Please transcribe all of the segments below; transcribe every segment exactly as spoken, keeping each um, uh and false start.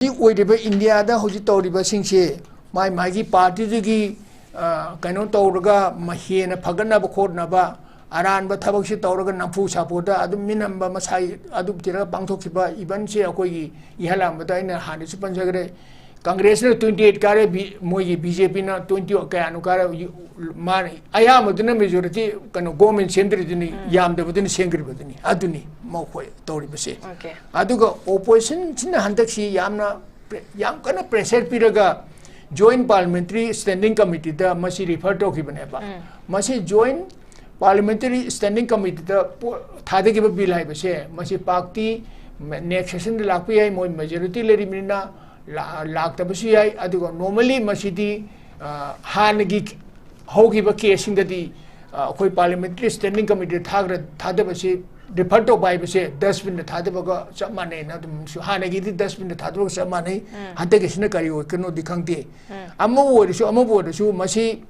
ꯍꯧꯖꯤꯛ ꯑꯣꯏꯔꯤꯕ ꯏꯟꯗꯤꯌꯥꯗ ꯍꯧꯖꯤꯛ ꯇꯧꯔꯤꯕꯁꯤꯡꯁꯦ ꯃꯥꯏ ꯃꯥꯒꯤ ꯄꯥꯔꯇꯤꯗꯨꯒꯤ, ꯑ, ꯀꯩꯅꯣ ꯇꯧꯔꯒ ꯃ-, ꯍꯦꯟꯅ ꯐꯒꯠꯅꯕ ꯈꯣꯠꯅꯕ ꯑꯔꯥꯟꯕ ꯊꯕꯛꯁꯤ ꯇꯧꯔꯒ ꯅꯝꯐꯨ ꯁꯥꯐꯨꯗ ꯑꯗꯨꯝ ꯃꯤꯅꯝꯕ ꯃꯁꯥꯏ ꯑꯗꯨꯝ ꯊꯤꯔꯒ ꯄꯥꯡꯊꯣꯛꯈꯤꯕ, even ꯁꯦ ꯑꯩꯈꯣꯏꯒꯤ ꯏꯍꯥꯟ ꯍꯥꯟꯕꯗ ꯑꯩꯅ ꯍꯥꯟꯅꯁꯨ ꯄꯟꯖꯈ꯭ꯔꯦ, ꯀꯪꯒ꯭ꯔꯦꯁꯅ twenty eight ꯀꯥꯔꯦ, ꯕꯤ-, ꯃꯣꯏꯒꯤ ꯕꯤ ꯖꯦ ꯄꯤꯅ twenty ꯀꯌꯥꯅꯣ ꯀꯥꯔꯦ, ꯌꯨ-, ꯃꯥꯅ ꯑꯌꯥꯝꯕꯗꯨꯅ majority ꯀꯩꯅꯣ government ꯁꯦꯝꯗ꯭ꯔꯤꯗꯨꯅꯤ, ꯎꯝ꯫ ꯌꯥꯝꯗꯕꯗꯨꯅ ꯁꯦꯝꯈ꯭ꯔꯤꯕꯗꯨꯅꯤ꯫ ꯑꯗꯨꯅꯤ ꯃꯈꯣꯏ ꯇꯧꯔꯤꯕꯁꯦ꯫ Okay꯫ ꯑꯗꯨꯒ opposition ꯁꯤꯅ ꯍꯟꯗꯛꯁꯤ ꯌꯥꯝꯅ ꯄ꯭ꯔꯦ-, ꯌꯥꯝ ꯀꯟꯅ pressure ꯄꯤꯔꯒ Joint Parliamentary Standing Committee ꯗ ꯃꯁꯤ refer ꯇꯧꯈꯤꯕꯅꯦꯕ꯫ ꯎꯝ꯫ ꯃꯁꯤ Joint Parliamentary Standing Committee ꯗ ꯄꯣ-, ꯊꯥꯗꯈꯤꯕ bill ꯍꯥꯏꯕꯁꯦ, ꯃꯁꯤ party next session ꯗ ꯂꯥꯛꯄ ꯌꯥꯏ, ꯃꯣꯏ majority ꯂꯩꯔꯤꯕꯅꯤꯅ ꯂꯥ-, ꯂꯥꯛꯇꯕꯁꯨ ꯌꯥꯏ꯫ ꯑꯗꯨꯒ normally ꯃꯁꯤꯗꯤ, ꯑ, ꯍꯥꯟꯅꯒꯤ ꯍꯧꯈꯤꯕ case ꯁꯤꯡꯗꯗꯤ, ꯑ, ꯑꯩꯈꯣꯏ Parliamentary Standing Committee ꯗ ꯊꯥꯈ꯭ꯔ-, ꯊꯥꯗꯕꯁꯤ refer ꯇꯧꯕ ꯍꯥꯏꯕꯁꯦ dustbin ꯗ ꯊꯥꯗꯕꯒ ꯆꯞ ꯃꯥꯟꯅꯩꯅ ꯑꯗꯨꯝꯁꯨ, ꯍꯥꯟꯅꯒꯤꯗꯤ dustbin ꯗ ꯊꯥꯗꯕꯒ ꯆꯞ ꯃꯥꯟꯅꯩ꯫ ꯎꯝ꯫ ꯍꯟꯗꯛꯀꯤꯁꯤꯅ ꯀꯔꯤ ꯑꯣꯏꯔꯛꯀꯅꯣꯗꯤ ꯈꯪꯗꯦ꯫ ꯎꯝ꯫ ꯑꯃꯕꯨ ꯑꯣꯏꯔꯁꯨ, ꯑꯃꯕꯨ ꯑꯣꯏꯔꯁꯨ, ꯃꯁꯤ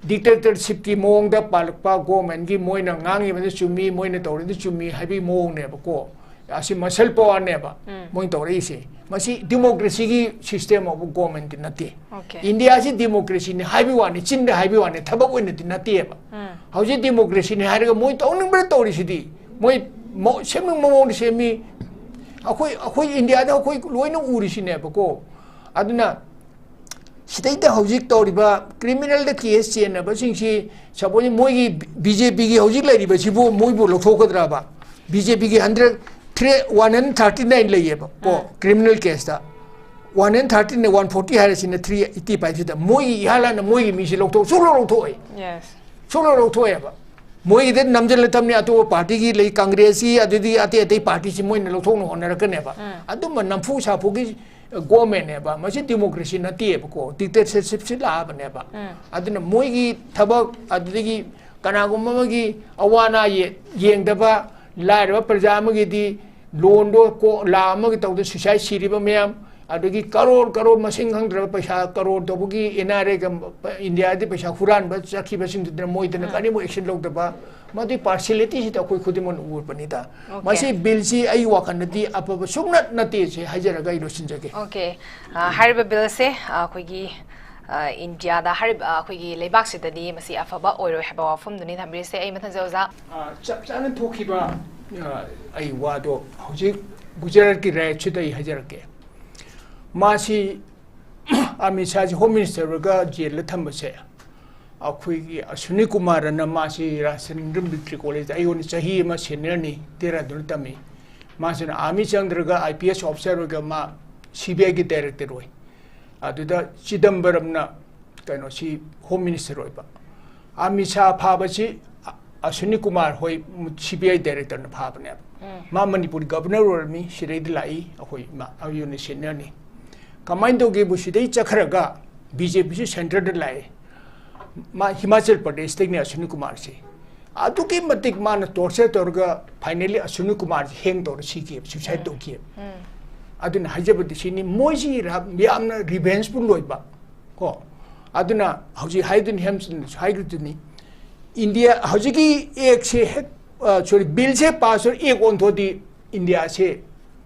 dictatorship ꯀꯤ ꯃꯑꯣꯡꯗ ꯄꯥꯜꯂꯛꯄ government ꯀꯤ, ꯃꯣꯏꯅ ꯉꯥꯡꯉꯤꯕꯗꯨ ꯆꯨꯝꯃꯤ, ꯃꯣꯏꯅ ꯇꯧꯔꯤꯗꯨ ꯆꯨꯝꯃꯤ ꯍꯥꯏꯕꯒꯤ ꯃꯑꯣꯡꯅꯦꯕꯀꯣ꯫ ꯑꯁꯤ muscle power ꯅꯦꯕ ꯎꯝ꯫ ꯃꯣꯏꯅ ꯇꯧꯔꯛꯏꯁꯦ꯫ ꯃꯁꯤ democracy ꯒꯤ system of government ꯅꯠꯇꯦ꯫ Okay꯫ ꯏꯟꯗꯤꯌꯥꯁꯤ democracy ꯅꯤ ꯍꯥꯏꯕꯒꯤ ꯋꯥꯅꯤ, ꯆꯤꯟꯗ ꯍꯥꯏꯕꯒꯤ ꯋꯥꯅꯤ, ꯊꯕꯛ ꯑꯣꯏꯅꯗꯤ ꯅꯠꯇꯦꯕ꯫ ꯎꯝ꯫ ꯍꯧꯖꯤꯛ democracy ꯅꯤ ꯍꯥꯏꯔꯒ ꯃꯣꯏ ꯇꯧꯅꯤꯡꯕꯗ ꯇꯧꯔꯤꯁꯤꯗꯤ, ꯃꯣꯏ ꯃꯣ-, ꯁꯦꯝꯅꯤꯡꯕ ꯃꯑꯣꯡꯗ ꯁꯦꯝꯃꯤ꯫ ꯑꯩꯈꯣꯏ, ꯑꯩꯈꯣꯏ ꯏꯟꯗꯤꯌꯥꯗ ꯑꯩꯈꯣꯏ ꯂꯣꯏꯅ ꯎꯔꯤꯁꯤꯅꯦꯕꯀꯣ꯫ ꯑꯗꯨꯅ ꯁꯤꯗꯩꯗ ꯍꯧꯖꯤꯛ ꯇꯧꯔꯤꯕ criminal ꯗ case ꯆꯦꯟꯅꯕꯁꯤꯡꯁꯤ, suppose ꯃꯣꯏꯒꯤ ꯕꯤ ꯖꯦ ꯄꯤꯒꯤ ꯍꯧꯖꯤꯛ ꯂꯩꯔꯤꯕꯁꯤꯕꯨ ꯃꯣꯏꯕꯨ ꯂꯧꯊꯣꯛꯀꯗ꯭ꯔꯕ? ꯕꯤ ꯖꯦ ꯄꯤꯒꯤ hundred, three, one hundred thirty nine ꯂꯩꯌꯦꯕ ꯀꯣ, ꯎꯝ꯫ Criminal case ꯇ꯫ One hundred thirty nine, one forty ꯍꯥꯏꯔꯁꯤꯅ three eighty five ꯁꯤꯗ ꯃꯣꯏꯒꯤ ꯏꯍꯥꯟ ꯍꯥꯟꯅ ꯃꯣꯏꯒꯤ ꯃꯤꯁꯤ ꯂꯧꯊꯣꯛ-, ꯁꯨꯡꯂꯧ ꯂꯧꯊꯣꯛꯑꯣꯏ꯫ Yes꯫ ꯁꯨꯡꯂꯧ ꯂꯧꯊꯣꯛꯑꯦꯕ꯫ ꯃꯣꯏꯒꯤꯗ ꯅꯝꯁꯤꯜꯂ ꯊꯝꯅꯤ, ꯑꯇꯣꯞꯄ party ꯒꯤ ꯂꯩ, ꯀꯪꯒ꯭ꯔꯦꯁꯀꯤ, ꯑꯗꯨꯗꯤ ꯑꯇꯩ ꯑꯇꯩ party ꯁꯤ ꯃꯣꯏꯅ ꯂꯧꯊꯣꯛꯅ ꯍꯣꯠꯅꯔꯛꯀꯅꯦꯕ꯫ ꯎꯝ꯫ ꯑꯗꯨꯝꯕ ꯅꯝꯐꯨ ꯁꯥꯐꯨꯒꯤ government ꯅꯦꯕ, ꯃꯁꯤ democracy ꯅꯠꯇꯦꯕꯀꯣ, dictatorship ꯁꯤ ꯂꯥꯛꯑꯕꯅꯦꯕ꯫ ꯎꯝ꯫ ꯑꯗꯨꯅ ꯃꯣꯏꯒꯤ ꯊꯕꯛ, ꯑꯗꯨꯗꯒꯤ ꯀꯅꯥꯒꯨꯝꯕ ꯑꯃꯒꯤ ꯑꯋꯥ ꯑꯅꯥ ꯌꯦ-, ꯌꯦꯡꯗꯕ, ꯂꯥꯏꯔꯕ ꯄ꯭ꯔꯖꯥ ꯑꯃꯒꯤꯗꯤ loan ꯗꯣ ꯀꯣ-, ꯂꯥꯈ ꯑꯃꯒꯤ ꯇꯧꯗ suicide ꯁꯤꯔꯤꯕ ꯃꯌꯥꯝ, ꯑꯗꯒꯤ ꯀꯔꯣꯔ ꯀꯔꯣꯔ ꯃꯁꯤꯡ ꯈꯪꯗ꯭ꯔꯕ ꯄꯩꯁꯥ ꯀꯔꯣꯔ ꯇꯧꯕꯒꯤ ꯑꯦꯟ ꯑꯥꯔ ꯑꯦꯒ ꯏꯟꯗꯤꯌꯥꯗꯤ ꯄꯩꯁꯥ ꯍꯨꯔꯥꯟꯕ ꯆꯠꯈꯤꯕꯁꯤꯡꯗꯨꯗꯅ ꯃꯣꯏꯗꯅ ꯎꯝ꯫ ꯀꯔꯤꯃꯨꯛ action ꯂꯧꯗꯕ, ꯃꯗꯨꯒꯤ ꯄꯥꯔꯁꯤꯌꯦꯂꯤꯇꯤꯁꯤꯗ ꯑꯩꯈꯣꯏ ꯈꯨꯗꯤꯡꯃꯛꯅ ꯎꯔꯕꯅꯤꯗ꯫ Okay. ꯃꯁꯤ ꯕꯤꯜꯁꯤ ꯑꯩ ꯋꯥꯈꯜꯗꯗꯤ ꯑꯐꯕ ꯁꯨꯡꯅꯠ ꯅꯠꯇꯦꯁꯦ ꯍꯥꯏꯖꯔꯒ ꯑꯩ ꯂꯣꯏꯁꯤꯟꯖꯒꯦ꯫ ꯑꯣꯀꯦ꯫ ꯑ, ꯍꯥꯏꯔꯤꯕ ꯕꯤꯜꯁꯦ, ꯑ, ꯑꯩꯈꯣꯏꯒꯤ, ꯑ, ꯏꯟꯗꯤꯌꯥꯗ ꯍꯥꯏꯔꯤꯕ, ꯑ, ꯑꯩꯈꯣꯏꯒꯤ ꯂꯩꯕꯥꯛꯁꯤꯗꯗꯤ ꯃꯁꯤ ꯑꯐꯕ ꯑꯣꯏꯔꯣꯏ ꯍꯥꯏꯕ ꯋꯥꯐꯝꯗꯨꯅꯤ ꯊꯝꯕꯤꯔꯤꯁꯦ꯫ ꯑꯩ ꯃꯊꯪ ꯑꯣꯖꯥ꯫ ꯑ, ꯆꯞ ꯆꯥꯅ ꯊꯣꯛꯈꯤꯕ, ꯑ, ꯑꯩ ꯋꯥꯗꯣ ꯍꯧꯖꯤꯛ ꯒꯨꯖꯔꯥꯠꯀꯤ ꯔꯦꯠꯁꯤꯗ ꯑꯩ ꯍꯥꯏꯖꯔꯛꯀꯦ꯫ ꯃꯥꯁꯤ ꯑꯃꯤꯠ ꯁꯥꯍꯁꯤ ꯍꯣꯝ ꯃꯤꯅꯤꯁꯇꯔ ꯑꯣꯏꯔꯒ ꯖꯦꯜꯗ ꯊꯝꯕꯁꯦ, ꯑꯩꯈꯣꯏꯒꯤ ꯑꯁ꯭ꯋꯤꯅꯤ ꯀꯨꯃꯥꯔ ꯑꯅ ꯃꯥꯁꯤ ꯔꯥꯖꯦꯟꯗ꯭ꯔ ꯃꯤꯇ꯭ꯔꯤ ꯀꯣꯂꯦꯖꯇ ꯑꯩꯉꯣꯟꯗ ꯆꯍꯤ ꯑꯃ ꯁꯦꯅꯤꯌꯔꯅꯤ, ꯗꯦꯔꯥꯗꯨꯟꯗ ꯇꯝꯃꯤ꯫ ꯃꯥꯁꯤꯅ army ꯆꯪꯗ꯭ꯔꯒ I P S officer ꯑꯣꯏꯔꯒ ꯃꯥ ꯁꯤ ꯕꯤ ꯑꯥꯏꯒꯤ ꯗꯥꯏꯔꯦꯛꯇꯔ ꯑꯣꯏ꯫ ꯑꯗꯨꯗ ꯆꯤꯗꯝꯕꯔꯝꯅ ꯀꯩꯅꯣꯁꯤ ꯍꯣꯝ ꯃꯤꯅꯤꯁꯇꯔ ꯑꯣꯏꯕ꯫ ꯑꯃꯤꯠ ꯁꯥꯍ ꯐꯥꯕꯁꯤ ꯑ-, ꯑꯁ꯭ꯋꯤꯅꯤ ꯀꯨꯃꯥꯔ ꯍꯣꯏ ꯁꯤ ꯕꯤ ꯑꯥꯏ ꯗꯥꯏꯔꯦꯛꯇꯔꯅ ꯐꯥꯕꯅꯦꯕ꯫ ꯃꯥ ꯃꯅꯤꯄꯨꯔꯒꯤ ꯒꯕꯔꯅꯔ ꯑꯣꯏꯔꯝꯃꯤ, ꯁꯤꯗꯩꯗ ꯂꯥꯛꯏ, ꯑꯩꯈꯣꯏ ꯃꯥ ꯑꯩꯉꯣꯟꯗ ꯁꯦꯅꯤꯌꯔꯅꯤ꯫ ꯀꯃꯥꯏꯅ ꯇꯧꯒꯦꯕꯨ ꯁꯤꯗꯩ ꯆꯠꯈ꯭ꯔꯒ ꯕꯤ ꯖꯦ ꯄꯤꯁꯨ ꯁꯦꯟꯇꯔꯗ ꯂꯥꯛꯑꯦ꯫ ꯃꯥ ꯍꯤꯃꯥꯆꯜ ꯄ꯭ꯔꯗꯦꯁꯇꯒꯤꯅꯦ ꯑꯁ꯭ꯋꯤꯅꯤ ꯀꯨꯃꯥꯔꯁꯦ꯫ ꯑꯗꯨꯛꯀꯤ ꯃꯇꯤꯛ ꯃꯥꯅ ꯇꯣꯔꯆꯔ ꯇꯧꯔꯒ ꯐꯥꯏꯅꯦꯜꯂꯤ ꯑꯁ꯭ꯋꯤꯅꯤ ꯀꯨꯃꯥꯔꯁꯦ ꯍꯦꯡ ꯇꯧꯔ ꯁꯤꯈꯤꯑꯕ, ꯁꯨꯏꯁꯥꯏꯗ ꯇꯧꯈꯤꯑꯕ꯫ ꯑꯗꯨꯅ ꯍꯥꯏꯖꯕꯗꯤ ꯁꯤꯅꯤ, ꯃꯣꯏꯁꯤ ꯔꯥ-, ꯌꯥꯝꯅ ꯔꯤꯚꯦꯟꯖꯐꯨꯜ ꯑꯣꯏꯕ ꯀꯣ꯫ ꯑꯗꯨꯅ ꯍꯧꯖꯤꯛ ꯍꯥꯏꯗꯨꯅꯤ, ꯍꯦꯝꯁꯟꯁꯨ ꯍꯥꯏꯈ꯭ꯔꯤꯗꯨꯅꯤ, ꯏꯟꯗꯤꯌꯥ ꯍꯧꯖꯤꯛꯀꯤ ꯑꯦꯛꯁꯦ ꯍꯦꯛ, ꯑ, ꯁꯣꯔꯤ, ꯕꯤꯜꯁꯦ ꯄꯥꯁ ꯑꯣꯏꯔ ꯑꯦꯛ ꯑꯣꯟꯊꯣꯛꯑꯗꯤ ꯏꯟꯗꯤꯌꯥꯁꯦ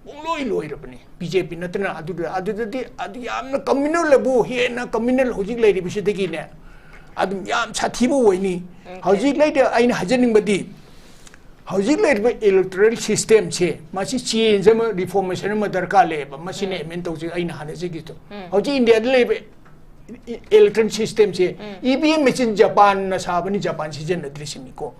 ꯄꯨꯡꯂꯣꯏ ꯂꯣꯏꯔꯕꯅꯤ꯫ ꯕꯤ ꯖꯦ ꯄꯤ ꯅꯠꯇꯅ ꯑꯗꯨꯗ, ꯑꯗꯨꯗꯗꯤ ꯑꯗꯨ ꯌꯥꯝꯅ ꯀꯝꯃ꯭ꯌꯨꯅꯦꯜ ꯑꯕꯨ ꯍꯦꯟꯅ ꯀꯝꯃ꯭ꯌꯨꯅꯦꯜ ꯍꯧꯖꯤꯛ ꯂꯩꯔꯤꯕꯁꯤꯗꯒꯤꯅꯦ ꯑꯗꯨꯝ ꯌꯥꯝ ꯁꯥꯊꯤꯕ ꯑꯣꯏꯅꯤ꯫ ꯍꯧꯖꯤꯛ ꯂꯩꯗ ꯑꯩꯅ ꯍꯥꯏꯖꯅꯤꯡꯕꯗꯤ ꯍꯧꯖꯤꯛ ꯂꯩꯔꯤꯕ ꯏꯂꯦꯛꯇꯣꯔꯦꯜ ꯁꯤꯁꯇꯦꯝꯁꯦ ꯃꯁꯤ ꯆꯦꯟꯖ ꯑꯃ, ꯔꯤꯐꯣꯔꯃꯦꯁꯟ ꯑꯃ ꯗꯔꯀꯥꯔ ꯂꯩꯌꯦꯕ꯫ ꯃꯁꯤꯅ ꯑꯦꯃꯦꯟ ꯇꯧꯖꯩ ꯑꯩꯅ ꯍꯥꯟꯅ ꯍꯥꯏꯖꯈꯤꯗꯣ꯫ ꯍꯧꯖꯤꯛ ꯏꯟꯗꯤꯌꯥꯗ ꯂꯩꯔꯤꯕ ꯏꯂꯦꯛꯇ꯭ꯔꯣꯅꯤꯛ ꯁꯤꯁꯇꯦꯝꯁꯦ ꯏ ꯚꯤ ꯑꯦꯝ ꯃꯦꯆꯤꯟ ꯖꯄꯥꯟꯅ ꯁꯥꯕꯅꯤ, ꯖꯄꯥꯟ ꯁꯤꯖꯤꯟꯅꯗ꯭ꯔꯤꯁꯤꯅꯤꯀꯣ꯫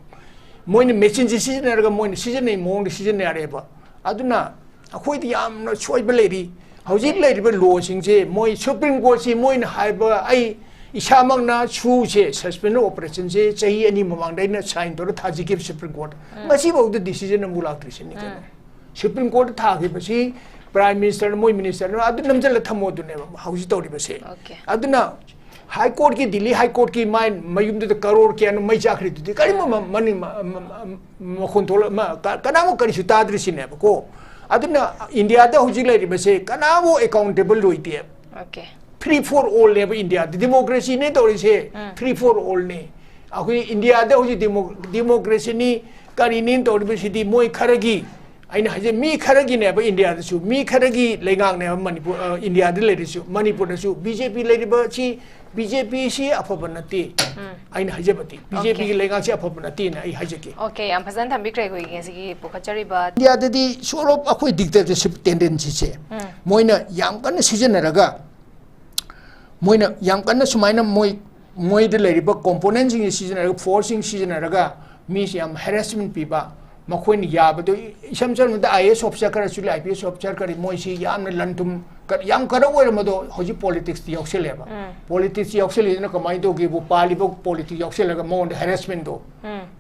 ꯃꯣꯏꯅ ꯃꯦꯆꯤꯟꯁꯦ ꯁꯤꯖꯤꯟꯅꯔꯒ ꯃꯣꯏꯅ ꯁꯤꯖꯤꯟꯅꯩ ꯃꯑꯣꯡꯗ ꯁꯤꯖꯤꯟꯅꯔꯦꯕ꯫ ꯑꯗꯨꯅ ꯑꯩꯈꯣꯏꯗꯤ ꯌꯥꯝꯅ ꯁꯣꯏꯕ ꯂꯩꯔꯤ꯫ ꯍꯧꯖꯤꯛ ꯂꯩꯔꯤꯕ ꯂꯣꯁꯤꯡꯁꯦ ꯃꯣꯏ ꯁꯨꯄ꯭ꯔꯤꯝ ꯀꯣꯔꯠꯁꯤ ꯃꯣꯏꯅ ꯍꯥꯏꯕ ꯑꯩ ꯏꯁꯥꯃꯛꯅ ꯁꯨꯁꯦ ꯁꯁꯄꯦꯟꯁꯟ ꯑꯣꯄꯔꯦꯁꯟꯁꯦ ꯆꯍꯤ ꯑꯅꯤ ꯃꯃꯥꯡꯗ ꯑꯩꯅ ꯁꯥꯏꯟ ꯇꯧꯔ ꯊꯥꯖꯈꯤꯕ ꯁꯨꯄ꯭ꯔꯤꯝ ꯀꯣꯔꯠ꯫ ꯉꯁꯤꯐꯥꯎꯗ ꯗꯤꯁꯤꯖꯟ ꯑꯃꯨꯛ ꯂꯥꯛꯇ꯭ꯔꯤꯁꯤꯅꯤ ꯀꯩꯅꯣ꯫ ꯁꯨꯄ꯭ꯔꯤꯝ ꯀꯣꯔꯠꯇ ꯊꯥꯈꯤꯕꯁꯤ ꯄ꯭ꯔꯥꯏꯝ ꯃꯤꯅꯤꯁꯇꯔꯅ ꯃꯣꯏ ꯃꯤꯅꯤꯁꯇꯔꯅ ꯑꯗꯨ ꯅꯝꯁꯤꯜꯂ ꯊꯝꯃꯣ ꯑꯗꯨꯅꯦꯕ ꯍꯧꯖꯤꯛ ꯇꯧꯔꯤꯕꯁꯦ꯫ ꯑꯣꯀꯦ꯫ ꯑꯗꯨꯅ ꯍꯥꯏ ꯀꯣꯔꯠꯀꯤ, ꯗꯤꯜꯂꯤ ꯍꯥꯏ ꯀꯣꯔꯠꯀꯤ ꯃꯥꯏ ꯃꯌꯨꯝꯗꯨꯗ ꯀꯔꯣꯔ ꯀꯌꯥꯅꯣ ꯃꯩ ꯆꯥꯛꯈ꯭ꯔꯤꯗꯨꯗꯤ ꯀꯔꯤꯝ ꯃ-, ꯃ-, ꯃꯅꯤꯡ ꯃ-, ꯃ-, ꯃ-, ꯃꯈꯣꯟ ꯊꯣꯛꯂꯛ-, ꯃ-, ꯀ-, ꯀꯅꯥꯃꯨꯛ ꯀꯔꯤꯁꯨ ꯇꯥꯗ꯭ꯔꯤꯁꯤꯅꯦꯕꯀꯣ꯫ ꯑꯗꯨꯅ ꯏꯟꯗꯤꯌꯥꯗ ꯍꯧꯖꯤꯛ ꯂꯩꯔꯤꯕꯁꯦ ꯀꯅꯥꯕꯨ ꯑꯦꯀꯥꯎꯟꯇꯦꯕꯜ ꯑꯣꯏꯗꯦ꯫ ꯑꯣꯀꯦ꯫ Free for all ꯅꯦꯕ ꯏꯟꯗꯤꯌꯥꯗ ꯗꯤꯃꯣꯀ꯭ꯔꯦꯁꯤꯅꯦ ꯇꯧꯔꯤꯁꯦ꯫ Free for all ꯅꯦ꯫ ꯑꯩꯈꯣꯏ ꯏꯟꯗꯤꯌꯥꯗ ꯍꯧꯖꯤꯛ ꯗꯤꯃꯣ-, ꯗꯤꯃꯣꯀ꯭ꯔꯦꯁꯤꯅꯤ, ꯀꯔꯤꯅꯤ ꯇꯧꯔꯤꯕꯁꯤꯗꯤ ꯃꯣꯏ ꯈꯔꯒꯤ, ꯑꯩꯅ ꯍꯥꯏꯖꯩ, ꯃꯤ ꯈꯔꯒꯤꯅꯦꯕ ꯏꯟꯗꯤꯌꯥꯗꯁꯨ, ꯃꯤ ꯈꯔꯒꯤ ꯂꯩꯉꯥꯛꯅꯦꯕ ꯃꯅꯤꯄꯨꯔ, ꯑ, ꯏꯟꯗꯤꯌꯥꯗ ꯂꯩꯔꯁꯨ, ꯃꯅꯤꯄꯨꯔꯗꯁꯨ ꯕꯤ ꯖꯦ ꯄꯤ ꯂꯩꯔꯤꯕꯁꯤ, ꯕꯤ ꯖꯦ ꯄꯤꯁꯤ ꯑꯐꯕ ꯅꯠꯇꯦ꯫ ꯑꯩꯅ ꯍꯥꯏꯖꯕꯗꯤ, ꯕꯤ ꯖꯦ ꯄꯤꯒꯤ ꯂꯩꯉꯥꯛꯁꯤ ꯑꯐꯕ ꯅꯠꯇꯦꯅ ꯑꯩ ꯍꯥꯏꯖꯒꯦ꯫ ꯑꯣꯀꯦ, ꯌꯥꯝ ꯐꯖꯅ ꯊꯝꯕꯤꯈ꯭ꯔꯦ ꯑꯩꯈꯣꯏꯒꯤ ꯉꯁꯤꯒꯤ ꯄꯨꯈꯠꯆꯔꯤꯕ ꯏꯟꯗꯤꯌꯥꯗꯗꯤ sort of ꯑꯩꯈꯣꯏ dictatorship tendencyꯁꯦ ꯃꯣꯏꯅ ꯌꯥꯝ ꯀꯟꯅ ꯁꯤꯖꯤꯟꯅꯔꯒ, ꯃꯣꯏꯅ ꯌꯥꯝ ꯀꯟꯅ ꯁꯨꯃꯥꯏꯅ ꯃꯣꯏ, ꯃꯣꯏꯗ ꯂꯩꯔꯤꯕ componentꯁꯤꯡꯁꯤ ꯁꯤꯖꯤꯟꯅꯔꯒ, forceꯁꯤꯡ ꯁꯤꯖꯤꯟꯅꯔꯒ ꯃꯤꯁꯤ ꯌꯥꯝ harassment ꯄꯤꯕ, ꯃꯈꯣꯏꯅ ꯌꯥꯕꯗꯣ, ꯏꯁꯝ ꯁꯝꯅꯗ I A S officer ꯈꯔꯁꯨ ꯂꯩ, I P S officer ꯈꯔꯗꯤ ꯃꯣꯏꯁꯤ ꯌꯥꯝꯅ ꯂꯟ ꯊꯨꯝ ꯀ-, ꯌꯥꯝ ꯀꯔꯞ ꯑꯣꯏꯔꯝꯕꯗꯣ ꯍꯧꯖꯤꯛ politicsꯇ ꯌꯥꯎꯁꯜꯂꯦꯕ꯫ Politicsꯇ ꯌꯥꯎꯁꯜꯂꯤꯗꯨꯅ ꯀꯃꯥꯏꯅ ꯇꯧꯒꯦꯕꯨ, ꯄꯥꯜꯂꯤꯕ politics ꯌꯥꯎꯁꯜꯂꯒ ꯃꯉꯣꯟꯗ harassmentꯗꯣ,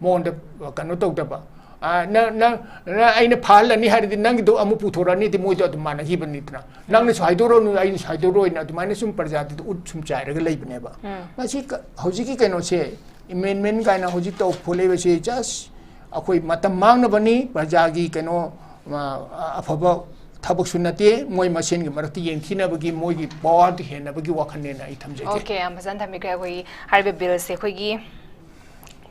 ꯃꯉꯣꯟꯗ ꯀꯩꯅꯣ ꯇꯧꯗꯕ, ꯑ, ꯅꯪ, ꯅꯪ, ꯅꯪ ꯑꯩꯅ ꯐꯥꯍꯜꯂꯅꯤ ꯍꯥꯏꯔꯗꯤ ꯅꯪꯒꯤꯗꯣ ꯑꯃꯨꯛ ꯄꯨꯊꯣꯔꯛꯑꯅꯤꯗꯤ ꯃꯣꯏꯗꯣ ꯑꯗꯨꯝ ꯃꯥꯟꯅꯈꯤꯕꯅꯤꯗꯅ꯫ ꯅꯪꯅꯁꯨ ꯍꯥꯏꯗꯣꯔꯛꯑꯣꯅꯨ, ꯑꯩꯅꯁꯨ ꯍꯥꯏꯗꯣꯔꯛꯑꯣꯏꯅ ꯑꯗꯨꯃꯥꯏꯅ ꯁꯨꯝ ꯄ꯭ꯔꯖꯥꯗꯨꯗ ꯎꯠ ꯁꯨꯝ ꯆꯥꯏꯔꯒ ꯂꯩꯕꯅꯦꯕ꯫ ꯃꯁꯤ ꯀ-, ꯍꯧꯖꯤꯛꯀꯤ ꯀꯩꯅꯣꯁꯦ, amendment ꯀꯥꯏꯅ ꯍꯧꯖꯤꯛ ꯇꯧ ꯈꯣꯠꯂꯛꯏꯕꯁꯦ just ꯑꯩꯈꯣꯏ ꯃꯇꯝ ꯃꯥꯡꯅꯕꯅꯤ, ꯄ꯭ꯔꯖꯥꯒꯤ ꯀꯩꯅꯣ, ꯑ, ꯑꯐꯕ ꯊꯕꯛꯁꯨ ꯅꯠꯇꯦ, ꯃꯣꯏ ꯃꯁꯦꯟꯒꯤ ꯃꯔꯛꯇ ꯌꯦꯡꯊꯤꯅꯕꯒꯤ ꯃꯣꯏꯒꯤ powerꯗꯨ ꯍꯦꯟꯅꯕꯒꯤ ꯋꯥꯈꯜꯅꯦꯅ ꯑꯩ ꯊꯝꯖꯒꯦ꯫ ꯑꯣꯀꯦ, ꯌꯥꯝ ꯐꯖꯅ ꯊꯝꯕꯤꯈ꯭ꯔꯦ꯫ ꯑꯩꯈꯣꯏꯒꯤ ꯍꯥꯏꯔꯤꯕ billꯁꯦ ꯑꯩꯈꯣꯏꯒꯤ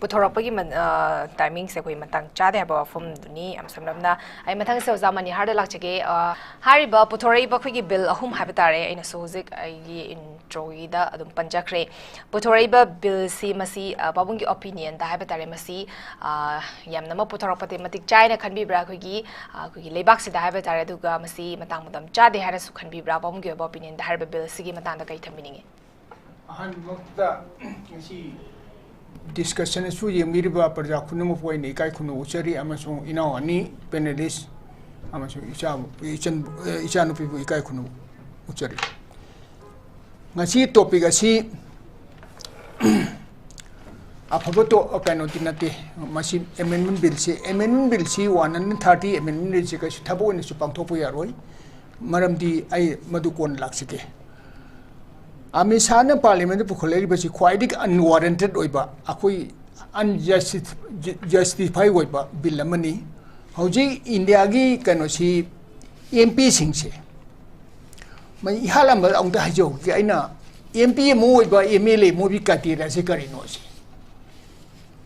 ꯄꯨꯊꯣꯔꯛꯄꯒꯤ ꯃ-, ꯑ, timingꯁꯦ ꯑꯩꯈꯣꯏ ꯃꯇꯥꯡ ꯆꯥꯗꯦ ꯍꯥꯏꯕ ꯋꯥꯐꯝꯗꯨꯅꯤ꯫ ꯌꯥꯝ ꯁꯝꯂꯞꯅ ꯑꯩ ꯃꯊꯪꯁꯦ ꯑꯣꯖꯥ ꯃꯅꯤꯍꯥꯔꯗ ꯂꯥꯛꯆꯒꯦ꯫ ꯑ, ꯍꯥꯏꯔꯤꯕ ꯄꯨꯊꯣꯔꯛꯏꯕ ꯑꯩꯈꯣꯏꯒꯤ bill ꯑꯍꯨꯝ ꯍꯥꯏꯕ ꯇꯥꯔꯦ, ꯑꯩꯅꯁꯨ ꯍꯧꯖꯤꯛ ꯑꯩꯒꯤ introꯒꯤꯗ ꯑꯗꯨꯝ ꯄꯟꯖꯈ꯭ꯔꯦ꯫ ꯄꯨꯊꯣꯔꯛꯏꯕ billꯁꯤ ꯃꯁꯤ, ꯑ, ꯄꯥꯕꯨꯡꯒꯤ opinionꯗ ꯍꯥꯏꯕ ꯇꯥꯔꯦ, ꯃꯁꯤ, ꯑ, ꯌꯥꯝꯅꯃꯛ ꯄꯨꯊꯣꯔꯛꯄꯗꯤ ꯃꯇꯤꯛ ꯆꯥꯏꯅ ꯈꯟꯕꯤꯕ꯭ꯔꯥ ꯑꯩꯈꯣꯏꯒꯤ, ꯑ, ꯑꯩꯈꯣꯏꯒꯤ ꯂꯩꯕꯥꯛꯁꯤꯗ ꯍꯥꯏꯕ ꯇꯥꯔꯦ, ꯑꯗꯨꯒ ꯃꯁꯤ ꯃꯇꯥꯡ ꯃꯇꯝ ꯆꯥꯗꯦ ꯍꯥꯏꯅꯁꯨ ꯈꯟꯕꯤꯕ꯭ꯔꯥ? ꯄꯥꯕꯨꯡꯒꯤ ꯑꯣꯏꯕ opinionꯗ ꯍꯥꯏꯔꯤꯕ billꯁꯤꯒꯤ ꯃꯇꯥꯡꯗ ꯀꯔꯤ ꯊꯝꯕꯤꯅꯤꯡꯉꯤ? ꯑꯍꯥꯟꯕꯃꯛꯇ ꯉꯁꯤ discussion ꯑꯁꯤ ꯌꯦꯡꯕꯤꯔꯤꯕ ꯄ꯭ꯔꯖꯥ ꯈꯨꯗꯤꯡꯃꯛꯄꯨ ꯑꯩꯅ ꯏꯀꯥꯏ ꯈꯨꯝꯅꯕ ꯎꯠꯆꯔꯤ, ꯑꯃꯁꯨꯡ ꯏꯅꯥꯎ ꯑꯅꯤ panelist ꯑꯃꯁꯨꯡ ꯏꯆꯥ, ꯏꯆꯟ, ꯏꯆꯥꯅꯨꯄꯤꯕꯨ ꯏꯀꯥꯏ ꯈꯨꯝꯅꯕ ꯎꯠꯆꯔꯤ꯫ ꯉꯁꯤ topic ꯑꯁꯤ ꯑꯐꯕ ꯇꯣ-, ꯀꯩꯅꯣꯗꯤ ꯅꯠꯇꯦ꯫ ꯃꯁꯤ amendment billꯁꯤ, amendment billꯁꯤ, one hundred thirty amendment billꯁꯤ ꯀꯩꯁꯨ ꯊꯕꯛ ꯑꯣꯏꯅꯁꯨ ꯄꯥꯡꯊꯣꯛꯄ ꯌꯥꯔꯣꯏ꯫ ꯃꯔꯝꯗꯤ ꯑꯩ ꯃꯗꯨ ꯀꯣꯟꯅ ꯂꯥꯛꯆꯒꯦ꯫ ꯑꯃꯤꯠ ꯁꯥꯍꯅ parliamentꯇ ꯄꯨꯈꯠꯂꯛꯂꯤꯕꯁꯤ ꯈ꯭ꯋꯥꯏꯗꯒꯤ unwarranted ꯑꯣꯏꯕ, ꯑꯩꯈꯣꯏ unjusti-, justify ꯑꯣꯏꯕ bill ꯑꯃꯅꯤ꯫ ꯍꯧꯖꯤꯛ ꯏꯟꯗꯤꯌꯥꯒꯤ ꯀꯩꯅꯣꯁꯤ, M Pꯁꯤꯡꯁꯦ, ꯃꯩ ꯏꯍꯥꯟ ꯍꯥꯟꯕ ꯑꯃꯨꯛꯇ ꯍꯥꯏꯖꯍꯧꯒꯦ ꯑꯩꯅ, M P ꯑꯃ ꯑꯣꯏꯕ, M L A ꯑꯃ ꯑꯣꯏꯕꯒꯤ criteriaꯁꯦ ꯀꯔꯤꯅꯣ ꯁꯤ?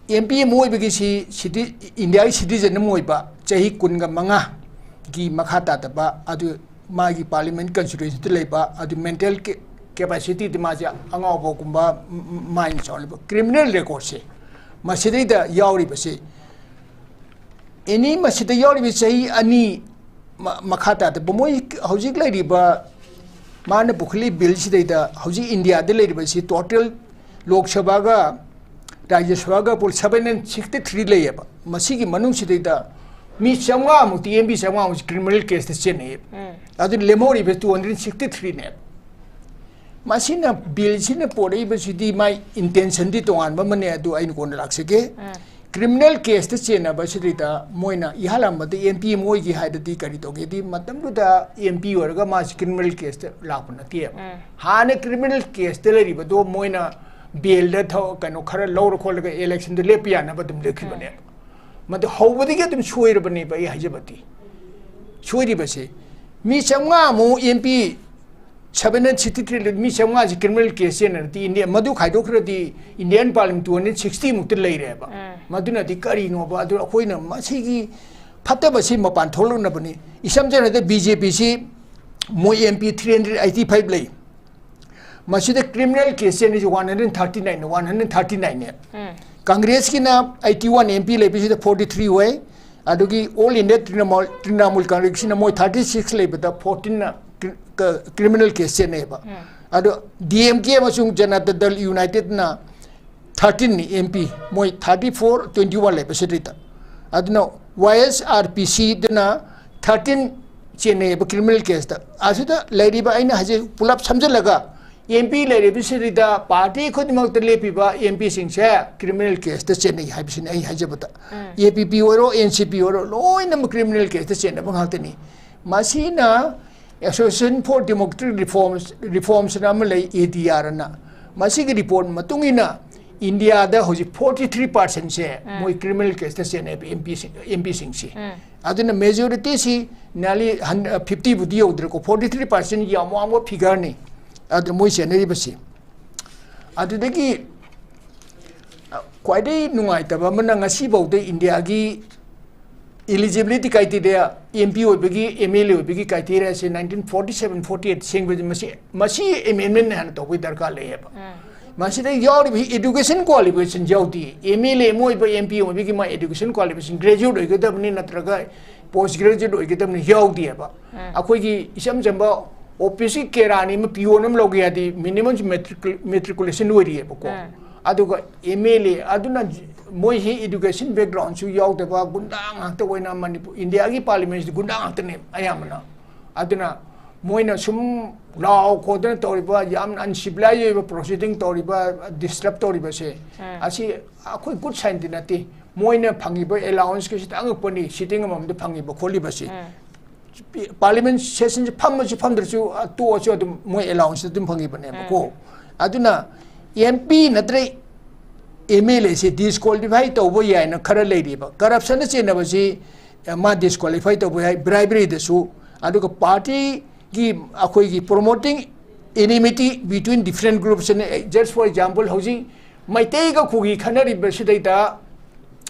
ꯑꯦꯝ ꯄꯤ ꯑꯃ ꯑꯣꯏꯕꯒꯤꯁꯤ ꯁꯤꯇꯤ-, ꯏꯟꯗꯤꯌꯥꯒꯤ ꯁꯤꯇꯤꯖꯟ ꯑꯃ ꯑꯣꯏꯕ, ꯆꯍꯤ ꯀꯨꯟꯒ ꯃꯉꯥꯒꯤ ꯃꯈꯥ ꯇꯥꯗꯕ, ꯑꯗꯨ ꯃꯥꯒꯤ ꯄꯥꯔꯂꯤꯌꯥꯃꯦꯟ ꯀꯟꯁꯇꯤꯇ꯭ꯌꯨꯑꯦꯟꯁꯤꯗ ꯂꯩꯕ, ꯑꯗꯨ ꯃꯦꯟꯇꯦꯜ ꯀꯦ-, ꯀꯦꯄꯥꯁꯤꯇꯤꯗꯤ ꯃꯥꯁꯦ ꯑꯉꯥꯎꯕꯒꯨꯝꯕ, ꯃ-, ꯃ-, ꯃꯥꯏꯟ ꯆꯥꯎꯅ ꯂꯩꯕ꯫ ꯀ꯭ꯔꯤꯃꯤꯅꯦꯜ ꯔꯦꯀꯣꯔꯗꯁꯦ ꯃꯁꯤꯗꯩꯗ ꯌꯥꯎꯔꯤꯕꯁꯤ, ꯑꯦꯅꯤ ꯃꯁꯤꯗ ꯌꯥꯎꯔꯤꯕ ꯆꯍꯤ ꯑꯅꯤ ꯃ-, ꯃꯈꯥ ꯇꯥꯗꯕ, ꯃꯣꯏ ꯍꯧꯖꯤꯛ ꯂꯩꯔꯤꯕ, ꯃꯥꯅ ꯄꯨꯈꯠꯂꯤ ꯕꯤꯜꯁꯤꯗꯩꯗ ꯍꯧꯖꯤꯛ ꯏꯟꯗꯤꯌꯥꯗ ꯂꯩꯔꯤꯕꯁꯤ ꯇꯣꯇꯦꯜ ꯂꯣꯛ ꯁꯚꯥꯒ ꯔꯥꯖ꯭ꯌ ꯁꯚꯥꯒ ꯄꯨꯜ ꯁꯚꯦꯟ ꯍꯟꯗ꯭ꯔꯦꯠ ꯁꯤꯛꯁꯇꯤ ꯊ꯭ꯔꯤ ꯂꯩꯌꯦꯕ꯫ ꯃꯁꯤꯒꯤ ꯃꯅꯨꯡꯁꯤꯗꯩꯗ ꯃꯤ ꯆꯥꯝꯃꯉꯥꯃꯨꯛꯇꯤ, ꯑꯦꯝ ꯄꯤ ꯆꯥꯝꯃꯉꯥꯃꯨꯛꯁꯤ ꯀ꯭ꯔꯤꯃꯤꯅꯦꯜ ꯀꯦꯁꯇ ꯆꯦꯟꯅꯩꯌꯦꯕ꯫ ꯎꯝ꯫ ꯑꯗꯨ ꯂꯦꯝꯍꯧꯔꯤꯕ ꯇꯨ ꯍꯟꯗ꯭ꯔꯦꯠ ꯁꯤꯛꯁꯇꯤ ꯊ꯭ꯔꯤꯅꯦꯕ꯫ ꯃꯁꯤꯅ, ꯕꯤꯜꯁꯤꯅ ꯄꯣꯔꯛꯏꯕꯁꯤꯗꯤ ꯃꯥꯏ ꯏꯟꯇꯦꯟꯁꯟꯗꯤ ꯇꯣꯉꯥꯟꯕ ꯑꯃꯅꯦ, ꯑꯗꯨ ꯑꯩꯅ ꯀꯣꯟꯅ ꯂꯥꯛꯆꯒꯦ꯫ ꯎꯝ꯫ ꯀ꯭ꯔꯤꯃꯤꯅꯦꯜ ꯀꯦꯁꯇ ꯆꯦꯟꯅꯕꯁꯤꯗꯩꯗ ꯃꯣꯏꯅ ꯏꯍꯥꯟ ꯍꯥꯟꯕꯗ ꯑꯦꯝ ꯄꯤ ꯑꯃ ꯑꯣꯏꯒꯦ ꯍꯥꯏꯔꯗꯤ ꯀꯔꯤ ꯇꯧꯒꯦꯗꯤ, ꯃꯇꯝꯗꯨꯗ ꯑꯦꯝ ꯄꯤ ꯑꯣꯏꯔꯒ ꯃꯥꯁꯤ ꯀ꯭ꯔꯤꯃꯤꯅꯦꯜ ꯀꯦꯁꯇ ꯂꯥꯛꯄ ꯅꯠꯇꯦꯕ꯫ ꯎꯝ꯫ ꯍꯥꯟꯅ ꯀ꯭ꯔꯤꯃꯤꯅꯦꯜ ꯀꯦꯁꯇ ꯂꯩꯔꯤꯕꯗꯣ ꯃꯣꯏꯅ ꯕꯦꯜꯗ ꯊ-, ꯀꯩꯅꯣ ꯈꯔ ꯂꯧꯔ ꯈꯣꯠꯂꯒ ꯏꯂꯦꯛꯁꯟꯗ ꯂꯦꯞꯄ ꯌꯥꯅꯕ ꯑꯗꯨꯝ ꯂꯦꯞꯈꯤꯕꯅꯦꯕ꯫ ꯎꯝ꯫ ꯃꯗꯨ ꯍꯧꯕꯗꯒꯤ ꯑꯗꯨꯝ ꯁꯣꯏꯔꯕꯅꯦꯕ, ꯑꯩ ꯍꯥꯏꯖꯕꯗꯤ꯫ ꯁꯣꯏꯔꯤꯕꯁꯦ, ꯃꯤ ꯆꯥꯝꯃꯉꯥꯃꯨꯛ M P, seven hundred sixty three ꯂꯩ, ꯃꯤ ꯆꯥꯝꯃꯉꯥꯁꯤ ꯀ꯭ꯔꯤꯃꯤꯅꯦꯜ ꯀꯦꯁ ꯆꯦꯟꯅꯔꯗꯤ, ꯏꯟꯗꯤꯌꯥ, ꯃꯗꯨ ꯈꯥꯏꯗꯣꯛꯈ꯭ꯔꯗꯤ Indian parliament two hundred sixty ꯃꯨꯛꯇ ꯂꯩꯔꯦꯕ꯫ ꯎꯝ꯫ ꯃꯗꯨꯅꯗꯤ ꯀꯔꯤꯅꯣꯕ? ꯑꯗꯨ ꯑꯩꯈꯣꯏꯅ ꯃꯁꯤꯒꯤ ꯐꯠꯇꯕꯁꯤ ꯃꯄꯥꯟ ꯊꯣꯛꯂꯛꯅꯕꯅꯤ꯫ ꯏꯁꯝ ꯁꯝꯅ ꯍꯥꯏꯔꯕꯗ ꯕꯤ ꯖꯦ ꯄꯤꯁꯤ ꯃꯣꯏ M P three hundred eighty five ꯂꯩ꯫ ꯃꯁꯤꯗ ꯀ꯭ꯔꯤꯃꯤꯅꯦꯜ ꯀꯦꯁ ꯆꯦꯟꯅꯔꯤꯁꯦ ꯋꯥꯟ ꯍꯟꯗ꯭ꯔꯦꯠ ꯊꯥꯔꯇꯤ ꯅꯥꯏꯟꯅꯦ, ꯋꯥꯟ ꯍꯟꯗ꯭ꯔꯦꯠ ꯊꯥꯔꯇꯤ ꯅꯥꯏꯟꯅꯦ꯫ ꯎꯝ꯫ ꯀꯪꯒ꯭ꯔꯦꯁꯀꯤꯅ ꯑꯩꯠꯇꯤ ꯋꯥꯟ ꯑꯦꯝ ꯄꯤ ꯂꯩꯕꯁꯤꯗ ꯐꯣꯔꯇꯤ ꯊ꯭ꯔꯤ ꯑꯣꯏ, ꯑꯗꯨꯒꯤ ꯑꯣꯜ ꯏꯟꯗꯤꯌꯥ ꯇ꯭ꯔꯤꯅꯥꯃꯨꯜ, ꯇ꯭ꯔꯤꯅꯥꯃꯨꯜ ꯀꯪꯒ꯭ꯔꯦꯁꯀꯤꯅ ꯃꯣꯏ ꯊꯥꯔꯇꯤ ꯁꯤꯛꯁ ꯂꯩꯕꯗ ꯐꯣꯔꯇꯤꯟꯅ ꯀ꯭ꯔꯤ-, ꯀ-, ꯀ꯭ꯔꯤꯃꯤꯅꯦꯜ ꯀꯦꯁ ꯆꯦꯟꯅꯩꯌꯦꯕ꯫ ꯎꯝ꯫ ꯑꯗꯣ ꯗꯤ ꯑꯦꯝ ꯀꯦ ꯑꯃꯁꯨꯡ ꯖꯅꯇꯥ ꯗꯜ ꯌꯨꯅꯥꯏꯇꯦꯗꯅ ꯊꯥꯔꯇꯤꯟꯅꯤ ꯑꯦꯝ ꯄꯤ, ꯃꯣꯏ ꯊꯥꯔꯇꯤ ꯐꯣꯔ, ꯇ꯭ꯋꯦꯟꯇꯤ ꯋꯥꯟ ꯂꯩꯕ ꯁꯤꯗꯩꯗ꯫ ꯑꯗꯨꯅ ꯋꯥꯏ ꯑꯦꯁ ꯑꯥꯔ ꯄꯤ ꯁꯤꯗꯅ ꯊꯥꯔꯇꯤꯟ ꯆꯦꯟꯅꯩꯌꯦꯕ ꯀ꯭ꯔꯤꯃꯤꯅꯦꯜ ꯀꯦꯁꯇ꯫ ꯑꯁꯤꯗ ꯂꯩꯔꯤꯕ, ꯑꯩꯅ ꯍꯧꯖꯤꯛ ꯄꯨꯂꯞ ꯁꯝꯖꯜꯂꯒ, ꯑꯦꯝ ꯄꯤ ꯂꯩꯔꯤꯕꯁꯤꯗ ꯄꯥꯔꯇꯤ ꯈꯨꯗꯤꯡꯃꯛꯇ ꯂꯦꯞꯄꯤꯕ ꯑꯦꯝ ꯄꯤꯁꯤꯡꯁꯦ ꯀ꯭ꯔꯤꯃꯤꯅꯦꯜ ꯀꯦꯁꯇ ꯆꯦꯟꯅꯩ ꯍꯥꯏꯕꯁꯤꯅꯤ ꯑꯩ ꯍꯥꯏꯖꯕꯗ꯫ ꯎꯝ꯫ ꯑꯦ ꯄꯤ ꯄꯤ ꯑꯣꯏꯔꯣ, ꯑꯦꯟ ꯁꯤ ꯄꯤ ꯑꯣꯏꯔꯣ, ꯂꯣꯏꯅꯃꯛ ꯀ꯭ꯔꯤꯃꯤꯅꯦꯜ ꯀꯦꯁꯇ ꯆꯦꯟꯅꯕ ꯉꯥꯛꯇꯅꯤ꯫ ꯃꯁꯤꯅ Association for Democratic Reforms, Reforms ꯑꯅ ꯑꯃ ꯂꯩ, ꯑꯦ ꯗꯤ ꯑꯥꯔ ꯑꯅ꯫ ꯃꯁꯤꯒꯤ ꯔꯤꯄꯣꯔꯠ ꯃꯇꯨꯡ ꯏꯟꯅ ꯏꯟꯗꯤꯌꯥꯗ ꯍꯧꯖꯤꯛ ꯐꯣꯔꯇꯤ ꯊ꯭ꯔꯤ ꯄꯥꯔꯁꯦꯟꯁꯦ ꯎꯝ꯫ ꯃꯣꯏ ꯀ꯭ꯔꯤꯃꯤꯅꯦꯜ ꯀꯦꯁꯇ ꯆꯦꯟꯅꯩꯕ ꯑꯦꯝ ꯄꯤꯁꯤꯡ, ꯑꯦꯝ ꯄꯤꯁꯤꯡꯁꯤ꯫ ꯎꯝ꯫ ꯑꯗꯨꯅ ꯃꯦꯖꯣꯔꯤꯇꯤꯁꯤ ꯅꯦꯔꯂꯤ ꯍꯟ-, ꯐꯤꯐꯇꯤꯕꯨꯗꯤ ꯌꯧꯗ꯭ꯔꯦꯀꯣ, ꯐꯣꯔꯇꯤ ꯊ꯭ꯔꯤ ꯄꯥꯔꯁꯦꯟ ꯌꯥꯝ ꯋꯥꯡꯕ ꯐꯤꯒꯔꯅꯤ꯫ ꯑꯗꯨꯅ ꯃꯣꯏ ꯆꯦꯟꯅꯔꯤꯕꯁꯤ꯫ ꯑꯗꯨꯗꯒꯤ, ꯑ, ꯈ꯭ꯋꯥꯏꯗꯒꯤ ꯅꯨꯡꯉꯥꯏꯇꯕ ꯑꯃꯅ, ꯉꯁꯤꯐꯥꯎꯗ ꯏꯟꯗꯤꯌꯥꯒꯤ eligibility criteria, M P ꯑꯣꯏꯕꯒꯤ, M L A ꯑꯣꯏꯕꯒꯤ criteria ꯑꯁꯤ nineteen forty seven forty eight ꯁꯦꯝꯕꯁꯦ, ꯃꯁꯤ, ꯃꯁꯤ amendment ꯍꯥꯟꯅ ꯇꯧꯕꯒꯤ ꯗꯔꯀꯥꯔ ꯂꯩꯌꯦꯕ꯫ ꯃꯁꯤꯗ ꯌꯥꯎꯔꯤꯕ education qualification ꯌꯥꯎꯗꯦ꯫ M L A ꯑꯃ ꯑꯣꯏꯕ, M P ꯑꯣꯏꯕꯒꯤ ꯃꯥ education qualification, graduate ꯑꯣꯏꯒꯗꯕꯅꯤ ꯅꯠꯇ꯭ꯔꯒ post graduate ꯑꯣꯏꯒꯗꯕꯅꯤ, ꯌꯥꯎꯗꯦꯕ꯫ ꯑꯩꯈꯣꯏꯒꯤ ꯏꯆꯝ ꯆꯝꯕ office ꯀꯤ ꯀꯦꯔꯥꯅꯤ ꯑꯃ, peon ꯑꯃ ꯂꯧꯒꯦ ꯍꯥꯏꯔꯗꯤ minimum matricu-, matriculation ꯑꯣꯏꯔꯤꯑꯕꯀꯣ꯫ ꯑꯗꯨꯒ M L A ꯑꯗꯨꯅ ꯃꯣꯏꯁꯤ education background ꯁꯨ ꯌꯥꯎꯗꯕ ꯒꯨꯟꯗꯥ ꯉꯥꯛꯇ ꯑꯣꯏꯅ, ꯃꯅꯤꯄꯨꯔ, ꯏꯟꯗꯤꯌꯥꯒꯤ parliament ꯁꯤꯗꯤ ꯒꯨꯟꯗꯥ ꯉꯥꯛꯇꯅꯦ ꯑꯌꯥꯝꯕꯅ꯫ ꯑꯗꯨꯅ ꯃꯣꯏꯅ ꯁꯨꯝ ꯂꯥꯎ ꯈꯣꯗꯅ ꯇꯧꯔꯤꯕ, ꯌꯥꯝꯅ uncivilized ꯑꯣꯏꯕ proceeding ꯇꯧꯔꯤꯕ, disturb ꯇꯧꯔꯤꯕꯁꯦ, ꯑꯁꯤ ꯑꯩꯈꯣꯏ good sign ꯗꯤ ꯅꯠꯇꯦ꯫ ꯃꯣꯏꯅ ꯐꯪꯉꯤꯕ allowance ꯀꯁꯤꯗꯤ ꯑꯉꯛꯄꯅꯤ, sitting ꯑꯃꯃꯝꯗ ꯐꯪꯉꯤꯕ ꯈꯣꯠꯂꯤꯕꯁꯤ꯫ Parliament session ꯁꯤ ꯐꯝꯃꯁꯨ ꯐꯝꯗ꯭ꯔꯁꯨ, ꯑ, ꯇꯣꯛꯑꯁꯨ ꯑꯗꯨꯝ ꯃꯣꯏ allowance ꯑꯗꯨꯝ ꯐꯪꯉꯤꯕꯅꯦꯕꯀꯣ꯫ ꯑꯗꯨꯅ M P ꯅꯠꯇ꯭ꯔ M L A ꯁꯤ disqualify ꯇꯧꯕ ꯌꯥꯏꯅ ꯈꯔ ꯂꯩꯔꯤꯕ꯫ Corruption ꯗ ꯆꯦꯟꯅꯕꯁꯤ, ꯑ, ꯃꯥ disqualify ꯇꯧꯕ ꯌꯥꯏ, bribery ꯗꯁꯨ꯫ ꯑꯗꯨꯒ party ꯒꯤ ꯑꯩꯈꯣꯏꯒꯤ promoting enmity between different groups ꯅ, just for example, ꯍꯧꯖꯤꯛ ꯃꯩꯇꯩꯒ ꯀꯨꯀꯤ ꯈꯠꯅꯔꯤꯕꯁꯤꯗꯩꯗ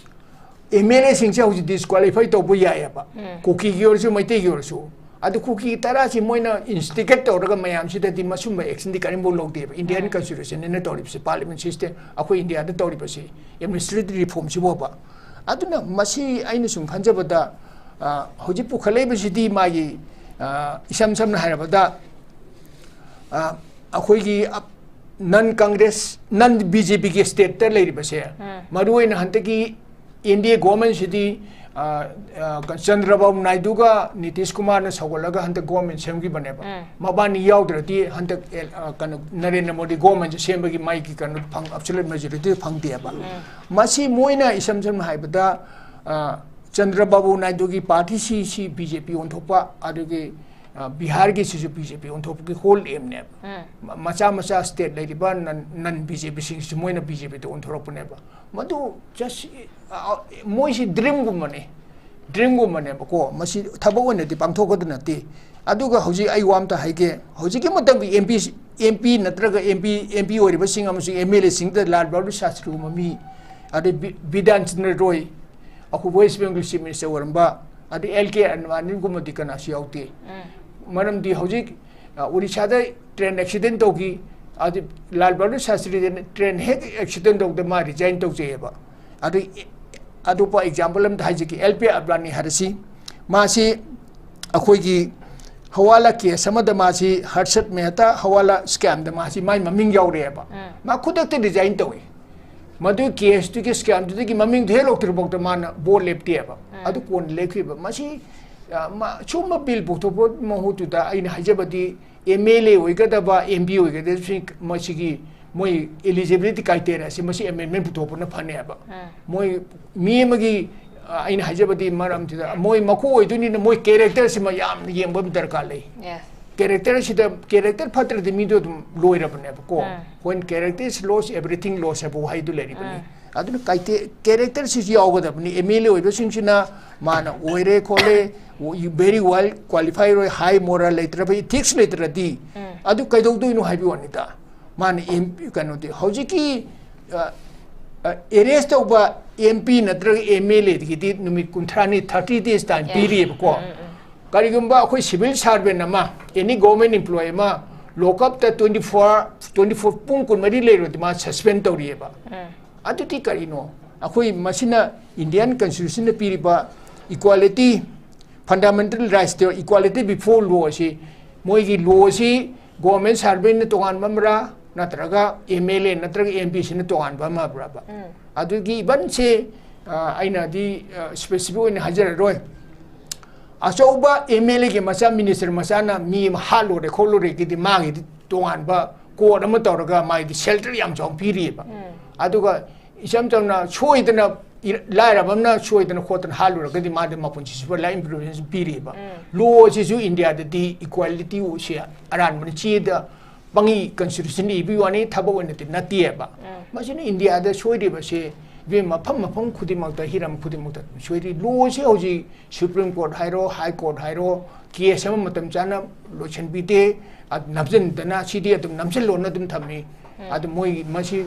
M L A ꯁꯤꯡꯁꯦ ꯍꯧꯖꯤꯛ disqualify ꯇꯧꯕ ꯌꯥꯏꯑꯕ꯫ ꯀꯨꯀꯤꯒꯤ ꯑꯣꯏꯔꯁꯨ, ꯃꯩꯇꯩꯒꯤ ꯑꯣꯏꯔꯁꯨ꯫ ꯑꯗꯨ ꯀꯨꯀꯤ ꯇꯔꯥꯁꯤ ꯃꯣꯏꯅ instigate ꯇꯧꯔꯒ ꯃꯌꯥꯝꯁꯤꯗꯗꯤ ꯃꯁꯨꯝꯕ action ꯗꯤ ꯀꯔꯤꯝꯐꯥꯎ ꯂꯧꯗꯦꯕ꯫ Indian constitution ꯅ ꯇꯧꯔꯤꯕꯁꯤ, parliament system, ꯑꯩꯈꯣꯏ ꯏꯟꯗꯤꯌꯥꯗ ꯇꯧꯔꯤꯕꯁꯤ, administrative reform ꯁꯤꯐꯥꯎꯕ꯫ ꯑꯗꯨꯅ ꯃꯁꯤ ꯑꯩꯅ ꯁꯨꯝ ꯈꯟꯖꯕꯗ, ꯑ, ꯍꯧꯖꯤꯛ ꯄꯨꯈꯠꯂꯛꯏꯕꯁꯤꯗꯤ ꯃꯥꯒꯤ, ꯑ, ꯏꯁꯝ ꯁꯝꯅ ꯍꯥꯏꯔꯕꯗ, ꯑ, ꯑꯩꯈꯣꯏꯒꯤ up-, non Congress, non B J P ꯒꯤ state ꯇ ꯂꯩꯔꯤꯕꯁꯦ, ꯃꯔꯨꯑꯣꯏꯅ ꯍꯟꯗꯛꯀꯤ N D A government ꯁꯤꯗꯤ, ꯑ, ꯑ, ꯆꯟꯗ꯭ꯔꯕꯥꯕꯨ ꯅꯥꯏꯗꯨꯒ ꯅꯤꯇꯤꯁ ꯀꯨꯃꯥꯔꯅ ꯁꯧꯒꯠꯂꯒ ꯍꯟꯗꯛ government ꯁꯦꯝꯈꯤꯕꯅꯦꯕ꯫ ꯃꯕꯥꯅꯤ ꯌꯥꯎꯗ꯭ꯔꯗꯤ ꯍꯟꯗꯛ ꯑꯦ-, ꯑ, ꯀꯩꯅꯣ, ꯅꯔꯦꯟꯗ꯭ꯔ ꯃꯣꯗꯤ government ꯁꯦ ꯁꯦꯝꯕꯒꯤ ꯃꯥꯒꯤ ꯀꯩꯅꯣ ꯐꯪ-, absolute majority ꯐꯪꯗꯦꯕ꯫ ꯃꯁꯤ ꯃꯣꯏꯅ ꯏꯁꯝ ꯁꯝꯅ ꯍꯥꯏꯕꯗ, ꯑ, ꯆꯟꯗ꯭ꯔꯕꯥꯕꯨ ꯅꯥꯏꯗꯨꯒꯤ party ꯁꯤ, ꯁꯤ B J P ꯑꯣꯟꯊꯣꯛꯄ, ꯑꯗꯨꯒꯤ, ꯑ, ꯕꯤꯍꯥꯔꯒꯤꯁꯤꯁꯨ B J P ꯑꯣꯟꯊꯣꯛꯄꯒꯤ whole aim ꯅꯦꯕ꯫ ꯃ-, ꯃꯆꯥ ꯃꯆꯥ state ꯂꯩꯔꯤꯕ non, non B J P ꯁꯤꯡꯁꯤꯁꯨ ꯃꯣꯏꯅ B J P ꯗ ꯑꯣꯟꯊꯣꯔꯛꯄꯅꯦꯕ꯫ ꯃꯗꯨ just, ꯑ, ꯃꯣꯏꯁꯤ dream ꯒꯨꯝꯕꯅꯤ꯫ Dream ꯒꯨꯝꯕꯅꯦꯕꯀꯣ꯫ ꯃꯁꯤ ꯊꯕꯛ ꯑꯣꯏꯅꯗꯤ ꯄꯥꯡꯊꯣꯛꯀꯗꯕ ꯅꯠꯇꯦ꯫ ꯑꯗꯨꯒ ꯍꯧꯖꯤꯛ ꯑꯩ ꯋꯥ ꯑꯝꯇ ꯍꯥꯏꯒꯦ꯫ ꯍꯧꯖꯤꯛꯀꯤ ꯃꯇꯝꯒꯤ M P, M P ꯅꯠꯇ꯭ꯔꯒ M P, M P ꯑꯣꯏꯔꯤꯕꯁꯤꯡ ꯑꯃꯁꯨꯡ M L A ꯁꯤꯡꯗ ꯂꯥꯜ ꯕꯍꯥꯗꯨꯔ ꯁꯥꯁꯇ꯭ꯔꯤꯒꯨꯝꯕ ꯃꯤ ꯑꯗꯩ ꯕꯤ- ꯕꯤꯙꯥꯟ ꯆꯟꯗ꯭ꯔ ꯔꯣꯏ, ꯑꯩꯈꯣꯏ ꯋꯦꯁ ꯕꯦꯡꯒꯜ ꯆꯤꯐ ꯃꯤꯅꯤꯁꯇꯔ ꯑꯣꯏꯔꯝꯕ, ꯑꯗꯩ ꯑꯦꯜ ꯀꯦ ꯑꯗꯋꯥꯅꯤꯒꯨꯝꯕꯗꯤ ꯀꯅꯥꯁꯨ ꯌꯥꯎꯗꯦ꯫ ꯃꯔꯝꯗꯤ ꯍꯧꯖꯤꯛ, ꯑ, ꯎꯔꯤꯁꯥꯗ ꯇ꯭ꯔꯦꯟ ꯑꯦꯛꯁꯤꯗꯦꯟ ꯇꯧꯈꯤ, ꯑꯗꯨ ꯂꯥꯜ ꯕꯍꯥꯗꯨꯔ ꯁꯥꯁꯇ꯭ꯔꯤꯗꯅ ꯇ꯭ꯔꯦꯟ ꯍꯦꯛ ꯑꯦꯛꯁꯤꯗꯦꯟ ꯇꯧꯕꯗ ꯃꯥ ꯔꯤꯖꯥꯏꯟ ꯇꯧꯖꯩꯑꯕ꯫ ꯑꯗꯨ ꯑꯇꯣꯞꯄ ꯑꯦꯛꯖꯥꯝꯄꯜ ꯑꯃꯗ ꯍꯥꯏꯖꯒꯦ, ꯑꯦꯜ ꯄꯤ ꯑꯗꯋꯥꯅꯤ ꯍꯥꯏꯔꯁꯤ, ꯃꯥꯁꯤ ꯑꯩꯈꯣꯏꯒꯤ ꯍꯋꯥꯂꯥ ꯀꯦꯁ ꯑꯃꯗ ꯃꯥꯁꯤ ꯍꯔꯁꯠ ꯃꯦꯍꯇꯥ ꯍꯋꯥꯂꯥ ꯁ꯭ꯀꯦꯝꯗ ꯃꯥꯁꯤ ꯃꯥꯏ ꯃꯃꯤꯡ ꯌꯥꯎꯔꯛꯑꯦꯕ꯫ ꯃꯥ ꯈꯨꯗꯛꯇ ꯔꯤꯖꯥꯏꯟ ꯇꯧꯏ꯫ ꯃꯗꯨ ꯀꯦꯁꯇꯨꯒꯤ ꯁ꯭ꯀꯦꯝꯗꯨꯗꯒꯤ ꯃꯃꯤꯡꯗꯨ ꯍꯦꯛ ꯂꯧꯊꯣꯛꯇ꯭ꯔꯤꯐꯥꯎꯗ ꯃꯥꯅ ꯕꯣꯠ ꯂꯦꯞꯇꯦꯕ꯫ ꯑꯗꯨ ꯀꯣꯟꯅ ꯂꯦꯞꯈꯤꯕ꯫ ꯃꯁꯤ, ꯑ, ꯃꯥ-, ꯁꯨꯝꯕ ꯕꯤꯜ ꯄꯨꯊꯣꯛꯄ ꯃꯍꯨꯠꯇꯨꯗ ꯑꯩꯅ ꯍꯥꯏꯖꯕꯗꯤ ꯑꯦꯝ ꯑꯦꯜ ꯑꯦ ꯑꯣꯏꯒꯗꯕ, ꯑꯦꯝ ꯄꯤ ꯑꯣꯏꯒꯗꯕꯁꯤꯡ ꯃꯁꯤꯒꯤ ꯃꯣꯏ eligibility criteria ꯑꯁꯤ ꯃꯁꯤ ꯑꯦꯃꯦꯟꯃꯦꯟ ꯄꯨꯊꯣꯛꯄꯅ ꯐꯅꯦꯕ꯫ ꯃꯣꯏ ꯃꯤ ꯑꯃꯒꯤ, ꯑ, ꯑꯩꯅ ꯍꯥꯏꯖꯕꯗꯤ ꯃꯔꯝꯁꯤꯗ ꯃꯣꯏ ꯃꯀꯣꯛ ꯑꯣꯏꯗꯣꯏꯅꯤꯅ ꯃꯣꯏ ꯀꯦꯔꯦꯛꯇꯔꯁꯤꯃ ꯌꯥꯝꯅ ꯌꯦꯡꯕ ꯑꯃ ꯗꯔꯀꯥꯔ ꯂꯩ꯫ ꯀꯦꯔꯦꯛꯇꯔꯁꯤꯗ, ꯀꯦꯔꯦꯛꯇꯔ ꯐꯠꯇ꯭ꯔꯗꯤ ꯃꯤꯗꯣ ꯑꯗꯨꯝ ꯂꯣꯏꯔꯕꯅꯦꯕꯀꯣ꯫ When character is lost, everything lost ꯍꯥꯏꯕ ꯋꯥꯍꯩꯗꯨ ꯂꯩꯔꯤꯕꯅꯤ꯫ ꯑꯗꯨꯅ ꯀꯦꯔꯦꯛꯇꯔꯁꯤꯁꯨ ꯌꯥꯎꯒꯗꯕꯅꯤ꯫ ꯑꯦꯝ ꯑꯦꯜ ꯑꯦ ꯑꯣꯏꯕꯁꯤꯡꯁꯤꯅ ꯃꯥꯅ ꯑꯣꯏꯔꯦ ꯈꯣꯠꯂꯦ, very well qualified ꯑꯣꯏ, high moral ꯂꯩꯇ꯭ꯔꯕ, ethics ꯂꯩꯇ꯭ꯔꯗꯤ ꯑꯗꯨ ꯀꯩꯗꯧꯗꯣꯏꯅꯣ ꯍꯥꯏꯕ ꯋꯥꯅꯤꯗ꯫ ꯃꯥꯅ ꯑꯦꯝ ꯀꯩꯅꯣꯗꯤ ꯍꯧꯖꯤꯛꯀꯤ, ꯑ, ꯑ, ꯑꯦꯔꯦꯁ ꯇꯧꯕ ꯑꯦꯝ ꯄꯤ ꯅꯠꯇ꯭ꯔꯒ ꯑꯦꯝ ꯑꯦꯜ ꯑꯦꯗꯒꯤꯗꯤ ꯅꯨꯃꯤꯠ ꯀꯨꯟꯊ꯭ꯔꯥꯅꯤ, thirty days time ꯄꯤꯔꯤꯑꯕꯀꯣ꯫ ꯀꯔꯤꯒꯨꯝꯕ ꯑꯩꯈꯣꯏ ꯁꯤꯚꯤꯜ ꯁꯥꯔꯚꯦꯟ ꯑꯃ, ꯑꯦꯅꯤ ꯒꯣꯔꯃꯦꯟ ꯏꯝꯄ꯭ꯂꯣꯌꯤ ꯑꯃ ꯂꯣꯛꯑꯞꯇ twenty four, twenty four ꯄꯨꯡ ꯀꯨꯟꯃꯔꯤ ꯂꯩꯔꯨꯔꯗꯤ ꯃꯥ ꯁꯁꯄꯦꯟ ꯇꯧꯔꯤꯑꯕ꯫ ꯑꯗꯨꯗꯤ ꯀꯔꯤꯅꯣ? ꯑꯩꯈꯣꯏ ꯃꯁꯤꯅ ꯏꯟꯗꯤꯌꯥꯟ ꯀꯟꯁꯇꯤꯇ꯭ꯌꯨꯁꯟꯅ ꯄꯤꯔꯤꯕ equality, fundamental rights, equality before law ꯑꯁꯤ, ꯃꯣꯏꯒꯤ ꯂꯣ ꯑꯁꯤ ꯒꯣꯔꯃꯦꯟ ꯁꯥꯔꯚꯦꯟꯅ ꯇꯣꯉꯥꯟꯕ ꯑꯃꯔꯥ, ꯅꯠꯇ꯭ꯔꯒ ꯑꯦꯝ ꯑꯦꯜ ꯑꯦ ꯅꯠꯇ꯭ꯔꯒ ꯑꯦꯝ ꯄꯤꯁꯤꯅ ꯇꯣꯉꯥꯟꯕ ꯑꯃ ꯑꯣꯏꯕ꯭ꯔꯕ? ꯑꯗꯨꯒꯤ ꯏꯚꯟꯁꯦ, ꯑ, ꯑꯩꯅꯗꯤ, ꯑ, ꯁ꯭ꯄꯦꯁꯤꯐꯤꯛ ꯑꯣꯏꯅ ꯍꯥꯏꯖꯔꯔꯣꯏ꯫ ꯑꯆꯧꯕ ꯑꯦꯝ ꯑꯦꯜ ꯑꯦꯒꯤ ꯃꯆꯥ, ꯃꯤꯅꯤꯁꯇꯔ ꯃꯆꯥꯅ ꯃꯤ ꯑꯃ ꯍꯥꯠꯂꯨꯔꯦ ꯈꯣꯠꯂꯨꯔꯦꯒꯤꯗꯤ ꯃꯥꯒꯤꯗꯤ ꯇꯣꯉꯥꯟꯕ ꯀꯣꯔꯠ ꯑꯃ ꯇꯧꯔꯒ ꯃꯥꯒꯤꯗꯤ ꯁꯦꯜꯇꯔ ꯌꯥꯝ ꯆꯥꯎꯅ ꯄꯤꯔꯤꯑꯕ꯫ ꯑꯗꯨꯒ ꯏꯆꯝ ꯆꯝꯅ ꯁꯣꯏꯗꯅ ꯏꯔ-, ꯂꯥꯏꯔꯕ ꯑꯃꯅ ꯁꯣꯏꯗꯅ ꯈꯣꯠꯇꯅ ꯍꯥꯠꯂꯨꯔꯒꯗꯤ ꯃꯥꯗꯤ ꯃꯄꯨꯟꯁꯤ ꯁꯨꯄꯔ ꯂꯥꯏꯐ ꯏꯝꯄ꯭ꯔꯤꯖꯟꯃꯦꯟ ꯄꯤꯔꯤꯑꯕ꯫ ꯂꯣ ꯑꯁꯤꯁꯨ ꯏꯟꯗꯤꯌꯥꯗꯗꯤ equality ꯁꯦ ꯑꯔꯥꯟꯕꯅ ꯆꯦꯗ ꯄꯪꯉꯤ, ꯀꯟꯁꯇꯤꯇ꯭ꯌꯨꯁꯟ ꯏꯕꯒꯤ ꯋꯥꯅꯤ, ꯊꯕꯛ ꯑꯣꯏꯅꯗꯤ ꯅꯠꯇꯦꯕ꯫ ꯃꯁꯤꯅ ꯏꯟꯗꯤꯌꯥꯗ ꯁꯣꯏꯔꯤꯕꯁꯦ, ꯏꯕꯦꯝ, ꯃꯐꯝ ꯃꯐꯝ ꯈꯨꯗꯤꯡꯃꯛꯇ, ꯍꯤꯔꯝ ꯈꯨꯗꯤꯡꯃꯛꯇ ꯁꯣꯏꯔꯤ꯫ ꯂꯣꯁꯤ ꯍꯧꯖꯤꯛ ꯁꯨꯄ꯭ꯔꯤꯝ ꯀꯣꯔꯠ ꯍꯥꯏꯔꯣ, ꯍꯥꯏ ꯀꯣꯔꯠ ꯍꯥꯏꯔꯣ, ꯀꯦꯁ ꯑꯃ ꯃꯇꯝ ꯆꯥꯅ ꯂꯣꯏꯁꯤꯟꯕꯤꯗꯦ, ꯑꯗꯨ ꯅꯝꯁꯤꯟꯗꯅ ꯁꯤꯗꯤ ꯑꯗꯨꯝ ꯅꯝꯁꯤꯜꯂꯣꯅ ꯑꯗꯨꯝ ꯊꯝꯃꯤ꯫ ꯑꯗꯨ ꯃꯣꯏ ꯃꯁꯤ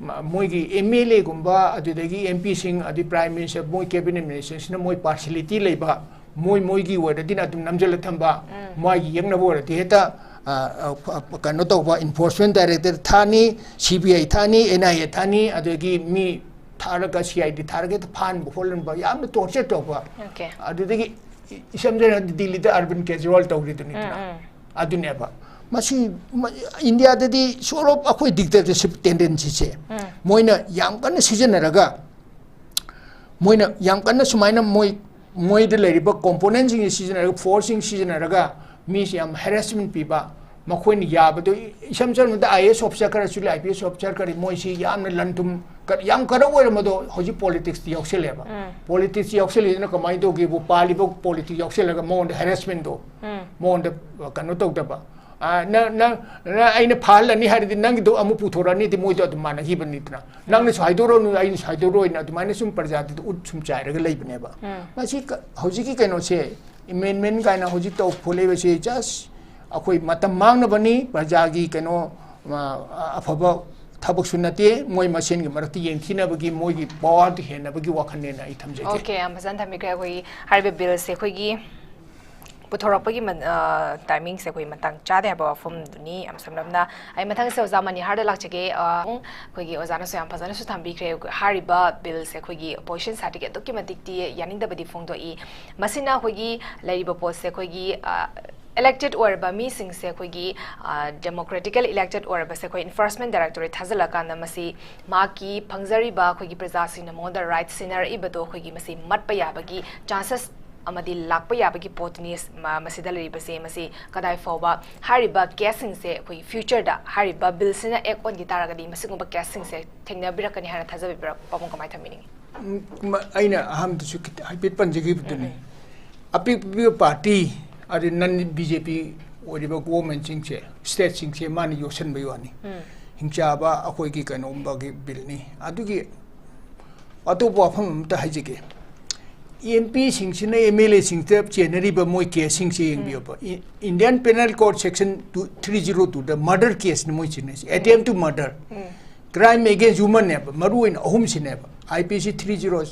ꯃ- ꯃꯣꯏꯒꯤ ꯑꯦꯝ ꯑꯦꯜ ꯑꯦꯒꯨꯝꯕ, ꯑꯗꯨꯗꯒꯤ ꯑꯦꯝ ꯄꯤꯁꯤꯡ, ꯑꯗꯨꯗꯩ ꯄ꯭ꯔꯥꯏꯝ ꯃꯤꯅꯤꯁꯇꯔ, ꯃꯣꯏ ꯀꯦꯕꯤꯅꯦꯠ ꯃꯤꯅꯤꯁꯇꯔꯁꯤꯅ ꯃꯣꯏ ꯄꯥꯔꯁꯤꯌꯦꯂꯤꯇꯤ ꯂꯩꯕ, ꯃꯣꯏ ꯃꯣꯏꯒꯤ ꯑꯣꯏꯔꯗꯤꯅ ꯑꯗꯨꯝ ꯅꯝꯁꯤꯜꯂ ꯊꯝꯕ, ꯃꯥꯒꯤ ꯌꯦꯛꯅꯕ ꯑꯣꯏꯔꯗꯤ ꯍꯦꯛꯇ ꯑ, ꯑ, ꯀꯩꯅꯣ ꯇꯧꯕ, ꯏꯟꯐꯣꯔꯁꯃꯦꯟ ꯗꯥꯏꯔꯦꯛꯇꯣꯔꯦꯠ ꯊꯥꯅꯤ, ꯁꯤ ꯕꯤ ꯑꯥꯏ ꯊꯥꯅꯤ, ꯑꯦꯟ ꯑꯥꯏ ꯑꯦ ꯊꯥꯅꯤ, ꯑꯗꯒꯤ ꯃꯤ ꯊꯥꯔꯒ ꯁꯤ ꯑꯥꯏ ꯗꯤ ꯊꯥꯔꯒ ꯍꯦꯛꯇ ꯐꯥꯍꯟꯕ ꯈꯣꯠꯍꯟꯕ, ꯌꯥꯝꯅ ꯇꯣꯔꯆꯔ ꯇꯧꯕ꯫ Okay. ꯑꯗꯨꯗꯒꯤ ꯏ- ꯏꯁꯝ ꯁꯝꯅ ꯍꯥꯏꯔꯕꯗ ꯗꯤꯜꯂꯤꯗ ꯑꯔꯕꯤꯟ ꯀꯦꯖꯔꯤꯋꯥꯜ ꯇꯧꯔꯤꯗꯨꯅꯤꯗꯅ꯫ ꯑꯗꯨꯅꯦꯕ ꯃꯁꯤ ꯃ- ꯏꯟꯗꯤꯌꯥꯗꯗꯤ ꯁꯣꯔꯣꯞ ꯑꯩꯈꯣꯏ ꯗꯤꯛꯇꯦꯇꯔꯁꯤꯞ ꯇꯦꯟꯗꯦꯟꯁꯤꯁꯦ ꯃꯣꯏꯅ ꯌꯥꯝ ꯀꯟꯅ ꯁꯤꯖꯤꯟꯅꯔꯒ, ꯃꯣꯏꯅ ꯌꯥꯝ ꯀꯟꯅ ꯁꯨꯃꯥꯏꯅ ꯃꯣꯏ ꯃꯣꯏꯗ ꯂꯩꯔꯤꯕ ꯀꯣꯝꯄꯣꯅꯦꯟꯁꯤꯡꯁꯦ ꯁꯤꯖꯤꯟꯅꯔꯒ, ꯐꯣꯔꯁꯁꯤꯡ ꯁꯤꯖꯤꯟꯅꯔꯒ ꯃꯤꯁꯦ ꯌꯥꯝ ꯍꯦꯔꯦꯁꯃꯦꯟ ꯄꯤꯕ, ꯃꯈꯣꯏꯅ ꯌꯥꯕꯗꯣ, ꯏꯁꯝ ꯁꯝꯅꯗ ꯑꯥꯏ ꯑꯦ ꯑꯦꯁ ꯑꯣꯐꯤꯁꯥꯔ ꯈꯔꯁꯨ ꯂꯩ, ꯑꯥꯏ ꯄꯤ ꯑꯦꯁ ꯑꯣꯐꯤꯁꯥꯔ ꯈꯔ, ꯃꯣꯏꯁꯤ ꯌꯥꯝꯅ ꯂꯟ ꯊꯨꯝ ꯀ- ꯌꯥꯝ ꯀꯔꯞ ꯑꯣꯏꯔꯝꯕꯗꯣ ꯍꯧꯖꯤꯛ ꯄꯣꯂꯤꯇꯤꯛꯁꯇ ꯌꯥꯎꯁꯜꯂꯦꯕ꯫ ꯄꯣꯂꯤꯇꯤꯛꯁ ꯌꯥꯎꯁꯜꯂꯤꯗꯅ ꯀꯃꯥꯏꯅ ꯇꯧꯒꯦꯕꯨ, ꯄꯥꯜꯂꯤꯕ ꯄꯣꯂꯤꯇꯤꯛꯁ ꯌꯥꯎꯁꯜꯂꯒ ꯃꯉꯣꯟꯗ ꯍꯦꯔꯦꯁꯃꯦꯟꯗꯣ, ꯃꯉꯣꯟꯗ ꯀꯩꯅꯣ ꯇꯧꯗꯕ, ꯑ, ꯅꯪ ꯅꯪ ꯅꯪ ꯑꯩꯅ ꯐꯥꯍꯜꯂꯅꯤ ꯍꯥꯏꯔꯗꯤ ꯅꯪꯒꯤꯗꯣ ꯑꯃꯨꯛ ꯄꯨꯊꯣꯔꯛꯑꯅꯤꯗꯤ, ꯃꯣꯏꯗꯣ ꯑꯗꯨꯝ ꯃꯥꯟꯅꯈꯤꯕꯅꯤꯗꯅ꯫ ꯅꯪꯅꯁꯨ ꯍꯥꯏꯗꯣꯔꯛꯑꯅꯨ, ꯑꯩꯅꯁꯨ ꯍꯥꯏꯗꯣꯔꯛꯑꯣꯏꯅ, ꯑꯗꯨꯃꯥꯏꯅ ꯁꯨꯝ ꯄ꯭ꯔꯖꯥꯗꯨꯗ ꯎꯠ ꯁꯨꯝ ꯆꯥꯏꯔꯒ ꯂꯩꯕꯅꯦꯕ꯫ ꯃꯁꯤ ꯀ- ꯍꯧꯖꯤꯛꯀꯤ ꯀꯩꯅꯣꯁꯦ, ꯑꯦꯃꯦꯟꯃꯦꯟ ꯀꯥꯏꯅ ꯍꯧꯖꯤꯛ ꯇꯧ ꯈꯣꯠꯂꯛꯏꯕꯁꯦ, ꯖꯁ ꯑꯩꯈꯣꯏ ꯃꯇꯝ ꯃꯥꯡꯅꯕꯅꯤ, ꯄ꯭ꯔꯖꯥꯒꯤ ꯀꯩꯅꯣ, ꯑ, ꯑꯐꯕ ꯊꯕꯛꯁꯨ ꯅꯠꯇꯦ, ꯃꯣꯏ ꯃꯁꯦꯟꯒꯤ ꯃꯔꯛꯇ ꯌꯦꯡꯊꯤꯅꯕꯒꯤ, ꯃꯣꯏꯒꯤ ꯄꯋꯥꯔꯗꯨ ꯍꯦꯟꯅꯕꯒꯤ ꯋꯥꯈꯜꯅꯦꯅ ꯑꯩ ꯊꯝꯖꯒꯦ꯫ Okay, ꯌꯥꯝ ꯐꯖꯅ ꯊꯝꯕꯤꯈ꯭ꯔꯦ꯫ ꯑꯩꯈꯣꯏꯒꯤ ꯍꯥꯏꯔꯤꯕ ꯕꯤꯜꯁꯦ ꯑꯩꯈꯣꯏꯒꯤ ꯄꯨꯊꯣꯔꯛꯄꯒꯤ ꯃ- ꯑ, ꯇꯥꯏꯃꯤꯡꯁꯦ ꯑꯩꯈꯣꯏ ꯃꯇꯥꯡ ꯆꯥꯗꯦ ꯍꯥꯏꯕ ꯋꯥꯐꯝꯗꯨꯅꯤ꯫ ꯌꯥꯝ ꯁꯝꯂꯞꯅ ꯑꯩ ꯃꯊꯪꯁꯦ ꯑꯣꯖꯥ ꯃꯅꯤꯍꯥꯔꯗ ꯂꯥꯛꯆꯒꯦ꯫ ꯑ, ꯑꯩꯈꯣꯏꯒꯤ ꯑꯣꯖꯥꯅꯁꯨ ꯌꯥꯝ ꯐꯖꯅꯁꯨ ꯊꯝꯕꯤꯈ꯭ꯔꯦ꯫ ꯍꯥꯏꯔꯤꯕ ꯕꯤꯜꯁꯦ ꯑꯩꯈꯣꯏꯒꯤ ꯑꯣꯄꯣꯖꯤꯁꯟ ꯁꯥꯏꯠꯇꯒꯤ ꯑꯗꯨꯛꯀꯤ ꯃꯇꯤꯛꯇꯤ ꯌꯥꯅꯤꯡꯗꯕꯗꯤ ꯐꯣꯡꯗꯣꯛꯏ꯫ ꯃꯁꯤꯅ ꯑꯩꯈꯣꯏꯒꯤ ꯂꯩꯔꯤꯕ ꯄꯣꯠꯁꯦ ꯑꯩꯈꯣꯏꯒꯤ, ꯑ, ꯏꯂꯦꯛꯇꯦꯠ ꯑꯣꯏꯔꯕ ꯃꯤꯁꯤꯡꯁꯦ ꯑꯩꯈꯣꯏꯒꯤ, ꯑ, ꯗꯦꯃꯣꯀ꯭ꯔꯦꯇꯤꯀꯦꯜ ꯏꯂꯦꯛꯇꯦꯠ ꯑꯣꯏꯔꯕꯁꯦ ꯑꯩꯈꯣꯏ ꯏꯟꯐꯣꯔꯁꯃꯦꯟ ꯗꯥꯏꯔꯦꯛꯇꯣꯔꯦꯠ ꯊꯥꯖꯤꯜꯂꯀꯥꯟꯗ ꯃꯁꯤ ꯃꯍꯥꯛꯀꯤ ꯐꯪꯖꯔꯤꯕ ꯑꯩꯈꯣꯏꯒꯤ ꯄ꯭ꯔꯖꯥꯁꯤꯡꯅ ꯃꯉꯣꯟꯗ ꯔꯥꯏꯠ ꯁꯤꯟꯅꯔꯛꯏꯕꯗꯣ ꯑꯩꯈꯣꯏꯒꯤ ꯃꯁꯤ ꯃꯠꯄ ꯌꯥꯕꯒꯤ ꯆꯥꯟꯁꯦꯁ ꯑꯃꯗꯤ ꯂꯥꯛꯄ ꯌꯥꯕꯒꯤ ꯄꯣꯠꯇꯨꯅꯤ꯫ ꯃ- ꯃꯁꯤꯗ ꯂꯩꯔꯤꯕꯁꯦ, ꯃꯁꯤ ꯀꯗꯥꯏ ꯐꯥꯎꯕ ꯍꯥꯏꯔꯤꯕ ꯀꯦꯁꯁꯤꯡꯁꯦ ꯑꯩꯈꯣꯏꯒꯤ ꯐ꯭ꯌꯨꯆꯔꯗ ꯍꯥꯏꯔꯤꯕ ꯕꯤꯜꯁꯤꯅ ꯑꯦꯛ ꯑꯣꯟꯈꯤ ꯇꯥꯔꯒꯗꯤ ꯃꯁꯤꯒꯨꯝꯕ ꯀꯦꯁꯁꯤꯡꯁꯦ ꯊꯦꯡꯅꯕꯤꯔꯛꯀꯅꯤ ꯍꯥꯏꯅ ꯊꯥꯖꯕꯤꯕ꯭ꯔꯥ? ꯄꯥꯕꯨꯡ ꯀꯃꯥꯏꯅ ꯊꯝꯕꯤꯅꯤꯡꯉꯤ? ꯎꯝ, ꯃ- ꯑꯩꯅ ꯑꯍꯥꯟꯕꯗꯁꯨ ꯈꯤꯇ ꯍꯥꯏꯐꯦꯠ ꯄꯟꯖꯈꯤꯕꯗꯨꯅꯤ꯫ ꯑꯄꯤꯛ ꯑꯄꯤꯛꯄ ꯄꯥꯔꯇꯤ, ꯑꯗꯩ ꯅꯟ ꯕꯤ ꯖꯦ ꯄꯤ ꯑꯣꯏꯔꯤꯕ ꯒꯣꯚꯔꯟꯃꯦꯟꯠꯁꯤꯡꯁꯦ, ꯁ꯭ꯇꯦꯠꯁꯤꯡꯁꯦ ꯃꯥꯅ ꯌꯣꯠꯁꯤꯟꯕꯒꯤ ꯋꯥꯅꯤ꯫ ꯍꯤꯡꯆꯥꯕ ꯑꯩꯈꯣꯏꯒꯤ ꯀꯩꯅꯣꯒꯨꯝꯕꯒꯤ ꯕꯤꯜꯅꯤ꯫ ꯑꯗꯨꯒꯤ ꯑꯇꯣꯞꯄ ꯋꯥꯐꯝ ꯑꯃꯇ ꯍꯥꯏꯖꯒꯦ꯫ ꯑꯦꯝ ꯄꯤꯁꯤꯡꯁꯤꯅ ꯑꯦꯝ ꯑꯦꯜ ꯑꯦꯁꯤꯡꯁꯤꯗ ꯆꯦꯟꯅꯔꯤꯕ ꯃꯣꯏ ꯀꯦꯁꯁꯤꯡꯁꯦ ꯌꯦꯡꯕꯤꯌꯣꯕ꯫ E- Indian Penal Code Section two, three zero two ꯗ ꯃꯔꯗꯔ ꯀꯦꯁꯅꯤ ꯃꯣꯏ ꯆꯦꯟꯅꯔꯤꯁꯦ, attempt to murder꯫ Crime against human ꯅꯦꯕ, ꯃꯔꯨ ꯑꯣꯏꯅ ꯑꯍꯨꯝꯁꯤꯅꯦꯕ, I P C three zero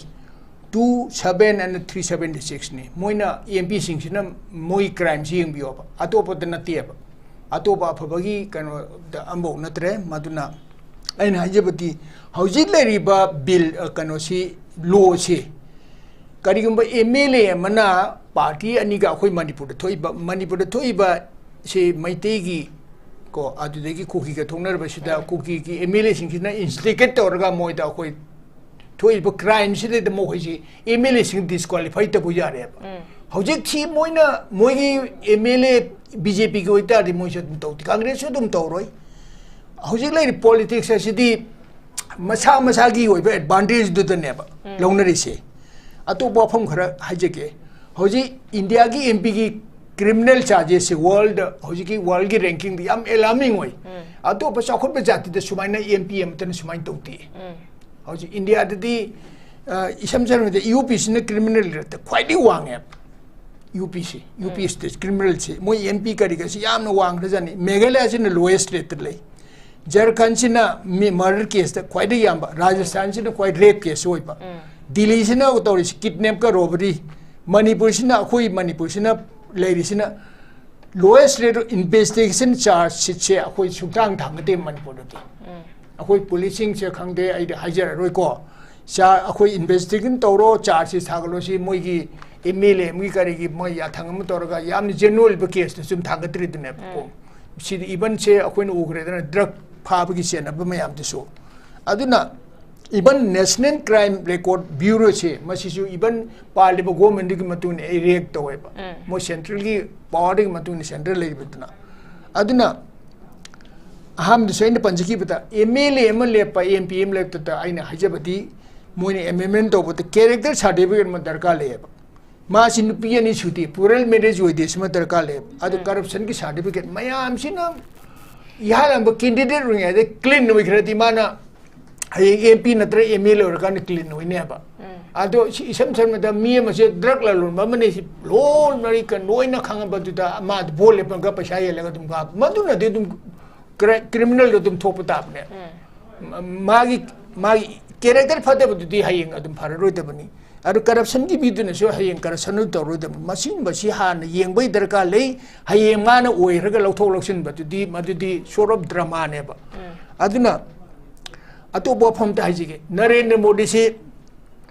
two seven and three seventy six ꯅꯤ꯫ ꯃꯣꯏꯅ M P ꯁꯤꯡꯁꯤꯅ ꯃꯣꯏ crime ꯁꯤ ꯌꯦꯡꯕꯤꯌꯣꯕ, ꯑꯇꯣꯞꯄꯗ ꯅꯠꯇꯦꯕ, ꯑꯇꯣꯞꯄ ꯑꯐꯕꯒꯤ ꯀꯩꯅꯣꯗ ꯑꯃꯐꯥꯎ ꯅꯠꯇ꯭ꯔꯦ꯫ ꯃꯗꯨꯅ ꯑꯩꯅ ꯍꯥꯏꯖꯕꯗꯤ, ꯍꯧꯖꯤꯛ ꯂꯩꯔꯤꯕ bill, ꯑ, ꯀꯩꯅꯣꯁꯤ, law ꯁꯤ, ꯀꯔꯤꯒꯨꯝꯕ M L A ꯑꯃꯅ party ꯑꯅꯤꯒ, ꯑꯩꯈꯣꯏ ꯃꯅꯤꯄꯨꯔꯗ ꯊꯣꯛꯏꯕ, ꯃꯅꯤꯄꯨꯔꯗ ꯊꯣꯛꯏꯕ ꯁꯤ ꯃꯩꯇꯩꯒꯤ ꯀꯣ, ꯑꯗꯨꯗꯒꯤ ꯀꯨꯀꯤꯒ ꯊꯣꯛꯅꯔꯕꯁꯤꯗ, ꯎꯝ, ꯀꯨꯀꯤꯒꯤ M L A ꯁꯤꯡꯁꯤꯅ instigate ꯇꯧꯔꯒ ꯃꯣꯏꯗ ꯑꯩꯈꯣꯏ ꯊꯣꯛꯏꯕ crime ꯁꯤꯗꯩꯗ ꯃꯈꯣꯏꯁꯤ M L A ꯁꯤꯡ disqualify ꯇꯧꯕ ꯌꯥꯔꯦꯕ꯫ ꯎꯝ꯫ ꯍꯧꯖꯤꯛꯁꯤ ꯃꯣꯏꯅ ꯃꯣꯏꯒꯤ M L A B J P ꯒꯤ ꯑꯣꯏꯇꯥꯔꯗꯤ ꯃꯣꯏꯁꯨ ꯑꯗꯨꯝ ꯇꯧꯗꯦ, Congress ꯁꯨ ꯑꯗꯨꯝ ꯇꯧꯔꯣꯏ꯫ ꯍꯧꯖꯤꯛ ꯂꯩꯔꯤꯕ politics ꯑꯁꯤꯗꯤ ꯃꯁꯥ ꯃꯁꯥꯒꯤ ꯑꯣꯏꯕ advantage ꯗꯨꯗꯅꯦꯕ, ꯎꯝ, ꯂꯧꯅꯔꯤꯁꯦ꯫ ꯑꯇꯣꯞꯄ ꯋꯥꯐꯝ ꯈꯔ ꯍꯥꯏꯖꯒꯦ꯫ ꯍꯧꯖꯤꯛ ꯏꯟꯗꯤꯌꯥꯒꯤ M P ꯒꯤ criminal charges ꯁꯦ world, ꯍꯧꯖꯤꯛꯀꯤ world ꯒꯤ ranking ꯗ ꯌꯥꯝ alarming ꯑꯣꯏ꯫ ꯎꯝ꯫ ꯑꯇꯣꯞꯄ ꯆꯥꯎꯈꯠꯄ ꯖꯥꯇꯤꯗ ꯁꯨꯃꯥꯏꯅ M P ꯑꯃꯠꯇꯅ ꯁꯨꯃꯥꯏꯅ ꯇꯧꯗꯦ꯫ ꯎꯝ꯫ ꯍꯧꯖꯤꯛ ꯏꯟꯗꯤꯌꯥꯗꯗꯤ, ꯑ, ꯏꯁꯝ ꯁꯝꯅ ꯍꯥꯏꯔꯕꯗ U P ꯁꯤꯅ criminal rate ꯈ꯭ꯋꯥꯏꯗꯒꯤ ꯋꯥꯡꯉꯦ꯫ U P ꯁꯤ, U P ꯎꯝ, state criminal ꯁꯤ, ꯃꯣꯏ M P ꯀꯔꯤꯒꯁꯤ ꯌꯥꯝꯅ ꯋꯥꯡꯈ꯭ꯔꯖꯥꯠꯅꯤ꯫ ꯃꯦꯘꯥꯂꯌꯥꯁꯤꯅ lowest rate ꯇ ꯂꯩ꯫ ꯖꯔꯈꯟꯁꯤꯅ ꯃꯤ-, murder case ꯇ ꯈ꯭ꯋꯥꯏꯗꯒꯤ ꯌꯥꯝꯕ, ꯔꯥꯖꯁꯊꯥꯟꯁꯤꯅ ꯈ꯭ꯋꯥꯏ rape case ꯑꯣꯏꯕ, ꯎꯝ, ꯗꯤꯜꯂꯤꯁꯤꯅ ꯇꯧꯔꯤꯁꯤ kidnap ꯀ robbery, ꯃꯅꯤꯄꯨꯔꯁꯤꯅ, ꯑꯩꯈꯣꯏ ꯃꯅꯤꯄꯨꯔꯁꯤꯅ ꯂꯩꯔꯤꯁꯤꯅ lowest rate of investigation charge sheet ꯁꯦ ꯑꯩꯈꯣꯏ ꯁꯨꯡꯊꯥꯡ ꯊꯥꯡꯒꯠꯇꯦ ꯃꯅꯤꯄꯨꯔꯗꯗꯤ꯫ ꯎꯝ꯫ ꯑꯩꯈꯣꯏ police ꯁꯤꯡꯁꯦ ꯈꯪꯗꯦ, ꯑꯩꯗꯤ ꯍꯥꯏꯖꯔꯔꯣꯏꯀꯣ꯫ ꯆꯥ-, ꯑꯩꯈꯣꯏ investigation ꯇꯧꯔꯣ, charge sheet ꯊꯥꯒꯠꯂꯣ, ꯁꯤ ꯃꯣꯏꯒꯤ M L A ꯑꯃꯒꯤ ꯀꯔꯤꯒꯤ ꯃꯣꯏ ꯌꯥꯊꯪ ꯑꯃ ꯇꯧꯔꯒ ꯌꯥꯝꯅ genuine ꯑꯣꯏꯕ case ꯇ ꯁꯨꯝ ꯊꯥꯡꯒꯠꯇ꯭ꯔꯤꯗꯨꯅꯦꯕꯀꯣ꯫ ꯎꯝ꯫ ꯁꯤꯗꯤ even ꯁꯦ ꯑꯩꯈꯣꯏꯅ ꯎꯈ꯭ꯔꯦꯗꯅ, drug ꯐꯥꯕꯒꯤ ꯆꯦꯟꯅꯕ ꯃꯌꯥꯝꯗꯨꯁꯨ꯫ ꯑꯗꯨꯅ even National Crime Record Bureau ꯁꯦ, ꯃꯁꯤꯁꯨ even ꯄꯥꯜꯂꯤꯕ government ꯗꯨꯒꯤ ꯃꯇꯨꯡ ꯏꯟꯅ react ꯇꯧꯋꯦꯕ꯫ ꯎꯝ꯫ ꯃꯣꯏ central ꯒꯤ power ꯗꯨꯒꯤ ꯃꯇꯨꯡ ꯏꯟꯅ central ꯂꯩꯔꯤꯕꯗꯨꯅ꯫ ꯑꯗꯨꯅ ꯑꯍꯥꯟꯕꯗꯁꯨ ꯑꯩꯅ ꯄꯟꯖꯈꯤꯕꯗ, M L A ꯑꯃ ꯂꯦꯞꯄ, M P ꯑꯃ ꯂꯦꯞꯄꯗ ꯑꯩꯅ ꯍꯥꯏꯖꯕꯗꯤ, ꯃꯣꯏꯅ amendment ꯇꯧꯕꯗ character certificate ꯑꯃ ꯗꯔꯀꯥꯔ ꯂꯩꯌꯦꯕ꯫ ꯃꯥꯁꯤ ꯅꯨꯄꯤ ꯑꯅꯤ ꯁꯨꯗꯦ, plural marriage ꯑꯣꯏꯗꯦ, ꯁꯤꯃ ꯗꯔꯀꯥꯔ ꯂꯩꯌꯦꯕ꯫ ꯑꯗꯨ ꯎꯝ꯫ Corruption ꯒꯤ certificate ꯃꯌꯥꯝꯁꯤꯅ ꯏꯍꯥꯟ ꯍꯥꯟꯕ candidate ꯑꯣꯏꯔꯤꯉꯩꯗ clean ꯑꯣꯏꯈ꯭ꯔꯗꯤ ꯃꯥꯅ ꯍꯌꯦꯡ M P ꯅꯠꯇ꯭ꯔꯒ M L A ꯑꯣꯏꯔꯀꯥꯟꯗ clean ꯑꯣꯏꯅꯦꯕ꯫ ꯎꯝ꯫ ꯑꯗꯣ ꯁꯤ ꯏꯁꯝ ꯁꯝꯅꯗ ꯃꯤ ꯑꯃꯁꯦ drug ꯂꯂꯣꯟꯕ ꯑꯃꯅꯤ, ꯁꯤ ꯂꯣꯟ ꯃꯔꯤ ꯀ-, ꯂꯣꯏꯅ ꯈꯪꯉꯕꯗꯨꯗ ꯃꯥ vote ꯂꯦꯞꯄꯒ ꯄꯩꯁꯥ ꯌꯦꯜꯂꯒ ꯑꯗꯨꯝ ꯀꯥꯞ-, ꯃꯗꯨꯅꯗꯤ ꯑꯗꯨꯝ cri-, criminal ꯗꯣ ꯑꯗꯨꯝ ꯊꯣꯛꯄ ꯇꯥꯕꯅꯦ꯫ ꯎꯝ꯫ ꯃꯥꯒꯤ ꯃꯥꯒꯤ ꯀꯦꯔꯦꯛꯇꯔ ꯐꯠꯇꯕꯗꯨꯗꯤ ꯍꯌꯦꯡ ꯑꯗꯨꯝ ꯐꯔꯔꯣꯏꯗꯕꯅꯤ꯫ ꯑꯗꯨ ꯀꯔꯞꯁꯟꯒꯤ ꯃꯤꯗꯨꯅꯁꯨ ꯍꯌꯦꯡ ꯀꯔꯞꯁꯟ ꯇꯧꯔꯣꯏꯗꯕꯅꯤ꯫ ꯃꯁꯤꯒꯨꯝꯕꯁꯤ ꯍꯥꯟꯅ ꯌꯦꯡꯕꯒꯤ ꯗꯔꯀꯥꯔ ꯂꯩ꯫ ꯍꯌꯦꯡ ꯃꯥꯅ ꯑꯣꯏꯈ꯭ꯔꯒ ꯂꯧꯊꯣꯛ ꯂꯧꯁꯤꯟꯕꯗꯨꯗꯤ ꯃꯗꯨꯗꯤ ꯁꯣꯔꯠ ꯑꯣꯐ ꯗ꯭ꯔꯃꯥꯅꯦꯕ꯫ ꯑꯗꯨꯅ ꯑꯇꯣꯞꯄ ꯋꯥꯐꯝ ꯑꯝꯇ ꯍꯥꯏꯖꯒꯦ꯫ ꯅꯔꯦꯟꯗ꯭ꯔ ꯃꯣꯗꯤꯁꯤ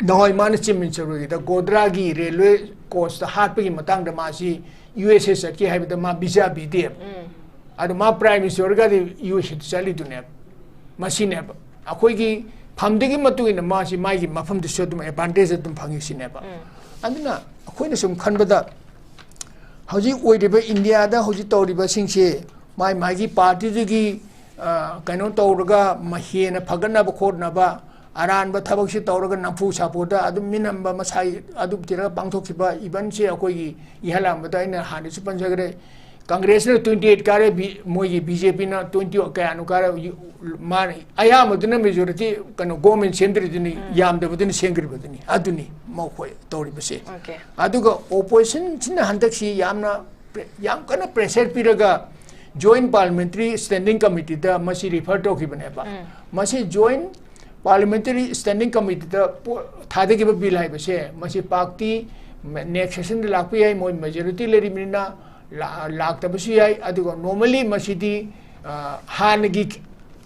ꯅꯍꯥꯟꯋꯥꯏ ꯃꯥꯅ ꯆꯤꯐ ꯃꯤꯅꯤꯁꯇꯔ ꯑꯣꯏꯔꯤꯉꯩꯗ ꯒꯣꯗ꯭ꯔꯥꯒꯤ ꯔꯦꯜꯋꯦ ꯀꯣꯆꯇ ꯍꯥꯠꯄꯒꯤ ꯃꯇꯥꯡꯗ ꯃꯥꯁꯤ ꯌꯨ ꯑꯦꯁ ꯑꯦ ꯆꯠꯀꯦ ꯍꯥꯏꯕꯗ ꯃꯥ ꯚꯤꯖꯥ ꯄꯤꯗꯦꯕ꯫ ꯑꯗꯣ ꯃꯥ ꯄ꯭ꯔꯥꯏꯝ ꯃꯤꯅꯤꯁꯇꯔ ꯑꯣꯏꯔꯒꯗꯤ ꯌꯨ ꯑꯦꯁ ꯑꯦꯗ ꯆꯠꯂꯤꯗꯨꯅꯦꯕ꯫ ꯃꯁꯤꯅꯦꯕ ꯑꯩꯈꯣꯏꯒꯤ ꯐꯝꯗꯨꯒꯤ ꯃꯇꯨꯡ ꯏꯟꯅ ꯃꯥꯁꯤ ꯃꯥꯒꯤ ꯃꯐꯝꯗꯨꯁꯨ ꯑꯗꯨꯝ ꯑꯦꯗꯚꯥꯟꯇꯦꯖ ꯑꯗꯨꯝ ꯐꯪꯉꯤꯁꯤꯅꯦꯕ꯫ ꯑꯗꯨꯅ ꯑꯩꯈꯣꯏꯅ ꯁꯨꯝ ꯈꯟꯕꯗ ꯍꯧꯖꯤꯛ ꯑꯣꯏꯔꯤꯕ ꯏꯟꯗꯤꯌꯥꯗ ꯍꯧꯖꯤꯛ ꯇꯧꯔꯤꯕꯁꯤꯡꯁꯦ ꯃꯥꯏ ꯃꯥꯒꯤ ꯄꯥꯔꯇꯤꯗꯨꯒꯤ, ꯑ, ꯀꯩꯅꯣ ꯇꯧꯔꯒ ꯃ-, ꯍꯦꯟꯅ ꯐꯒꯠꯅꯕ ꯈꯣꯠꯅꯕ ꯑꯔꯥꯟꯕ ꯊꯕꯛꯁꯤ ꯇꯧꯔꯒ ꯅꯝꯐꯨ ꯁꯥꯐꯨꯗ ꯑꯗꯨꯝ ꯃꯤꯅꯝꯕ ꯃꯁꯥꯏ ꯑꯗꯨꯝ ꯊꯤꯔꯒ ꯄꯥꯡꯊꯣꯛꯈꯤꯕ ꯏꯚꯟꯁꯦ ꯑꯩꯈꯣꯏꯒꯤ ꯏꯍꯥꯟ ꯍꯥꯟꯕꯗ ꯑꯩꯅ ꯍꯥꯟꯅꯁꯨ ꯄꯟꯖꯈ꯭ꯔꯦ, ꯀꯪꯒ꯭ꯔꯦꯁꯅ ꯇ꯭ꯋꯦꯟꯇꯤ ꯑꯩꯠ ꯀꯥꯔꯦ, ꯕꯤ-, ꯃꯣꯏꯒꯤ ꯕꯤ ꯖꯦ ꯄꯤꯅ ꯇ꯭ꯋꯦꯟꯇꯤ ꯀꯌꯥꯅꯣ ꯀꯥꯔꯦ, ꯌꯨ-, ꯃꯥꯅ ꯑꯌꯥꯝꯕꯗꯨꯅ ꯃꯦꯖꯣꯔꯤꯇꯤ ꯀꯩꯅꯣ ꯒꯣꯔꯃꯦꯟ ꯁꯦꯝꯗ꯭ꯔꯤꯗꯨꯅꯤ, ꯌꯥꯝꯗꯕꯗꯨꯅ ꯁꯦꯝꯈ꯭ꯔꯤꯕꯗꯨꯅꯤ꯫ ꯑꯗꯨꯅꯤ ꯃꯈꯣꯏ ꯇꯧꯔꯤꯕꯁꯦ꯫ ꯑꯣꯀꯦ꯫ ꯑꯗꯨꯒ ꯑꯣꯄꯣꯖꯤꯁꯟꯁꯤꯅ ꯍꯟꯗꯛꯁꯤ ꯌꯥꯝꯅ ꯄ꯭ꯔꯦ-, ꯌꯥꯝ ꯀꯟꯅ ꯄ꯭ꯔꯦꯁꯔ ꯄꯤꯔꯒ ꯖꯣꯏꯟ ꯄꯥꯔꯂꯤꯌꯥꯃꯦꯟꯇꯔꯤ ꯁ꯭ꯇꯦꯟꯗꯤꯡ ꯀꯃꯤꯇꯤꯗ ꯃꯁꯤ ꯔꯤꯐꯔ ꯇꯧꯈꯤꯕꯅꯦꯕ꯫ ꯃꯁꯤ ꯖꯣꯏꯟ ꯄꯥꯔꯂꯤꯌꯥꯃꯦꯟꯇꯔꯤ ꯁ꯭ꯇꯦꯟꯗꯤꯡ ꯀꯃꯤꯇꯤꯗ ꯄꯣ-, ꯊꯥꯗꯈꯤꯕ ꯕꯤꯜ ꯍꯥꯏꯕꯁꯦ ꯃꯁꯤ ꯄꯥꯛꯇꯤ ꯅꯦꯛꯁ ꯁꯦꯁꯟꯗ ꯂꯥꯛꯄ ꯌꯥꯏ, ꯃꯣꯏ ꯃꯦꯖꯣꯔꯤꯇꯤ ꯂꯩꯔꯤꯕꯅꯤꯅ ꯂꯥ-, ꯂꯥꯛꯇꯕꯁꯨ ꯌꯥꯏ꯫ ꯑꯗꯨꯒ ꯅꯣꯔꯃꯦꯜꯂꯤ ꯃꯁꯤꯗꯤ, ꯑ, ꯍꯥꯟꯅꯒꯤ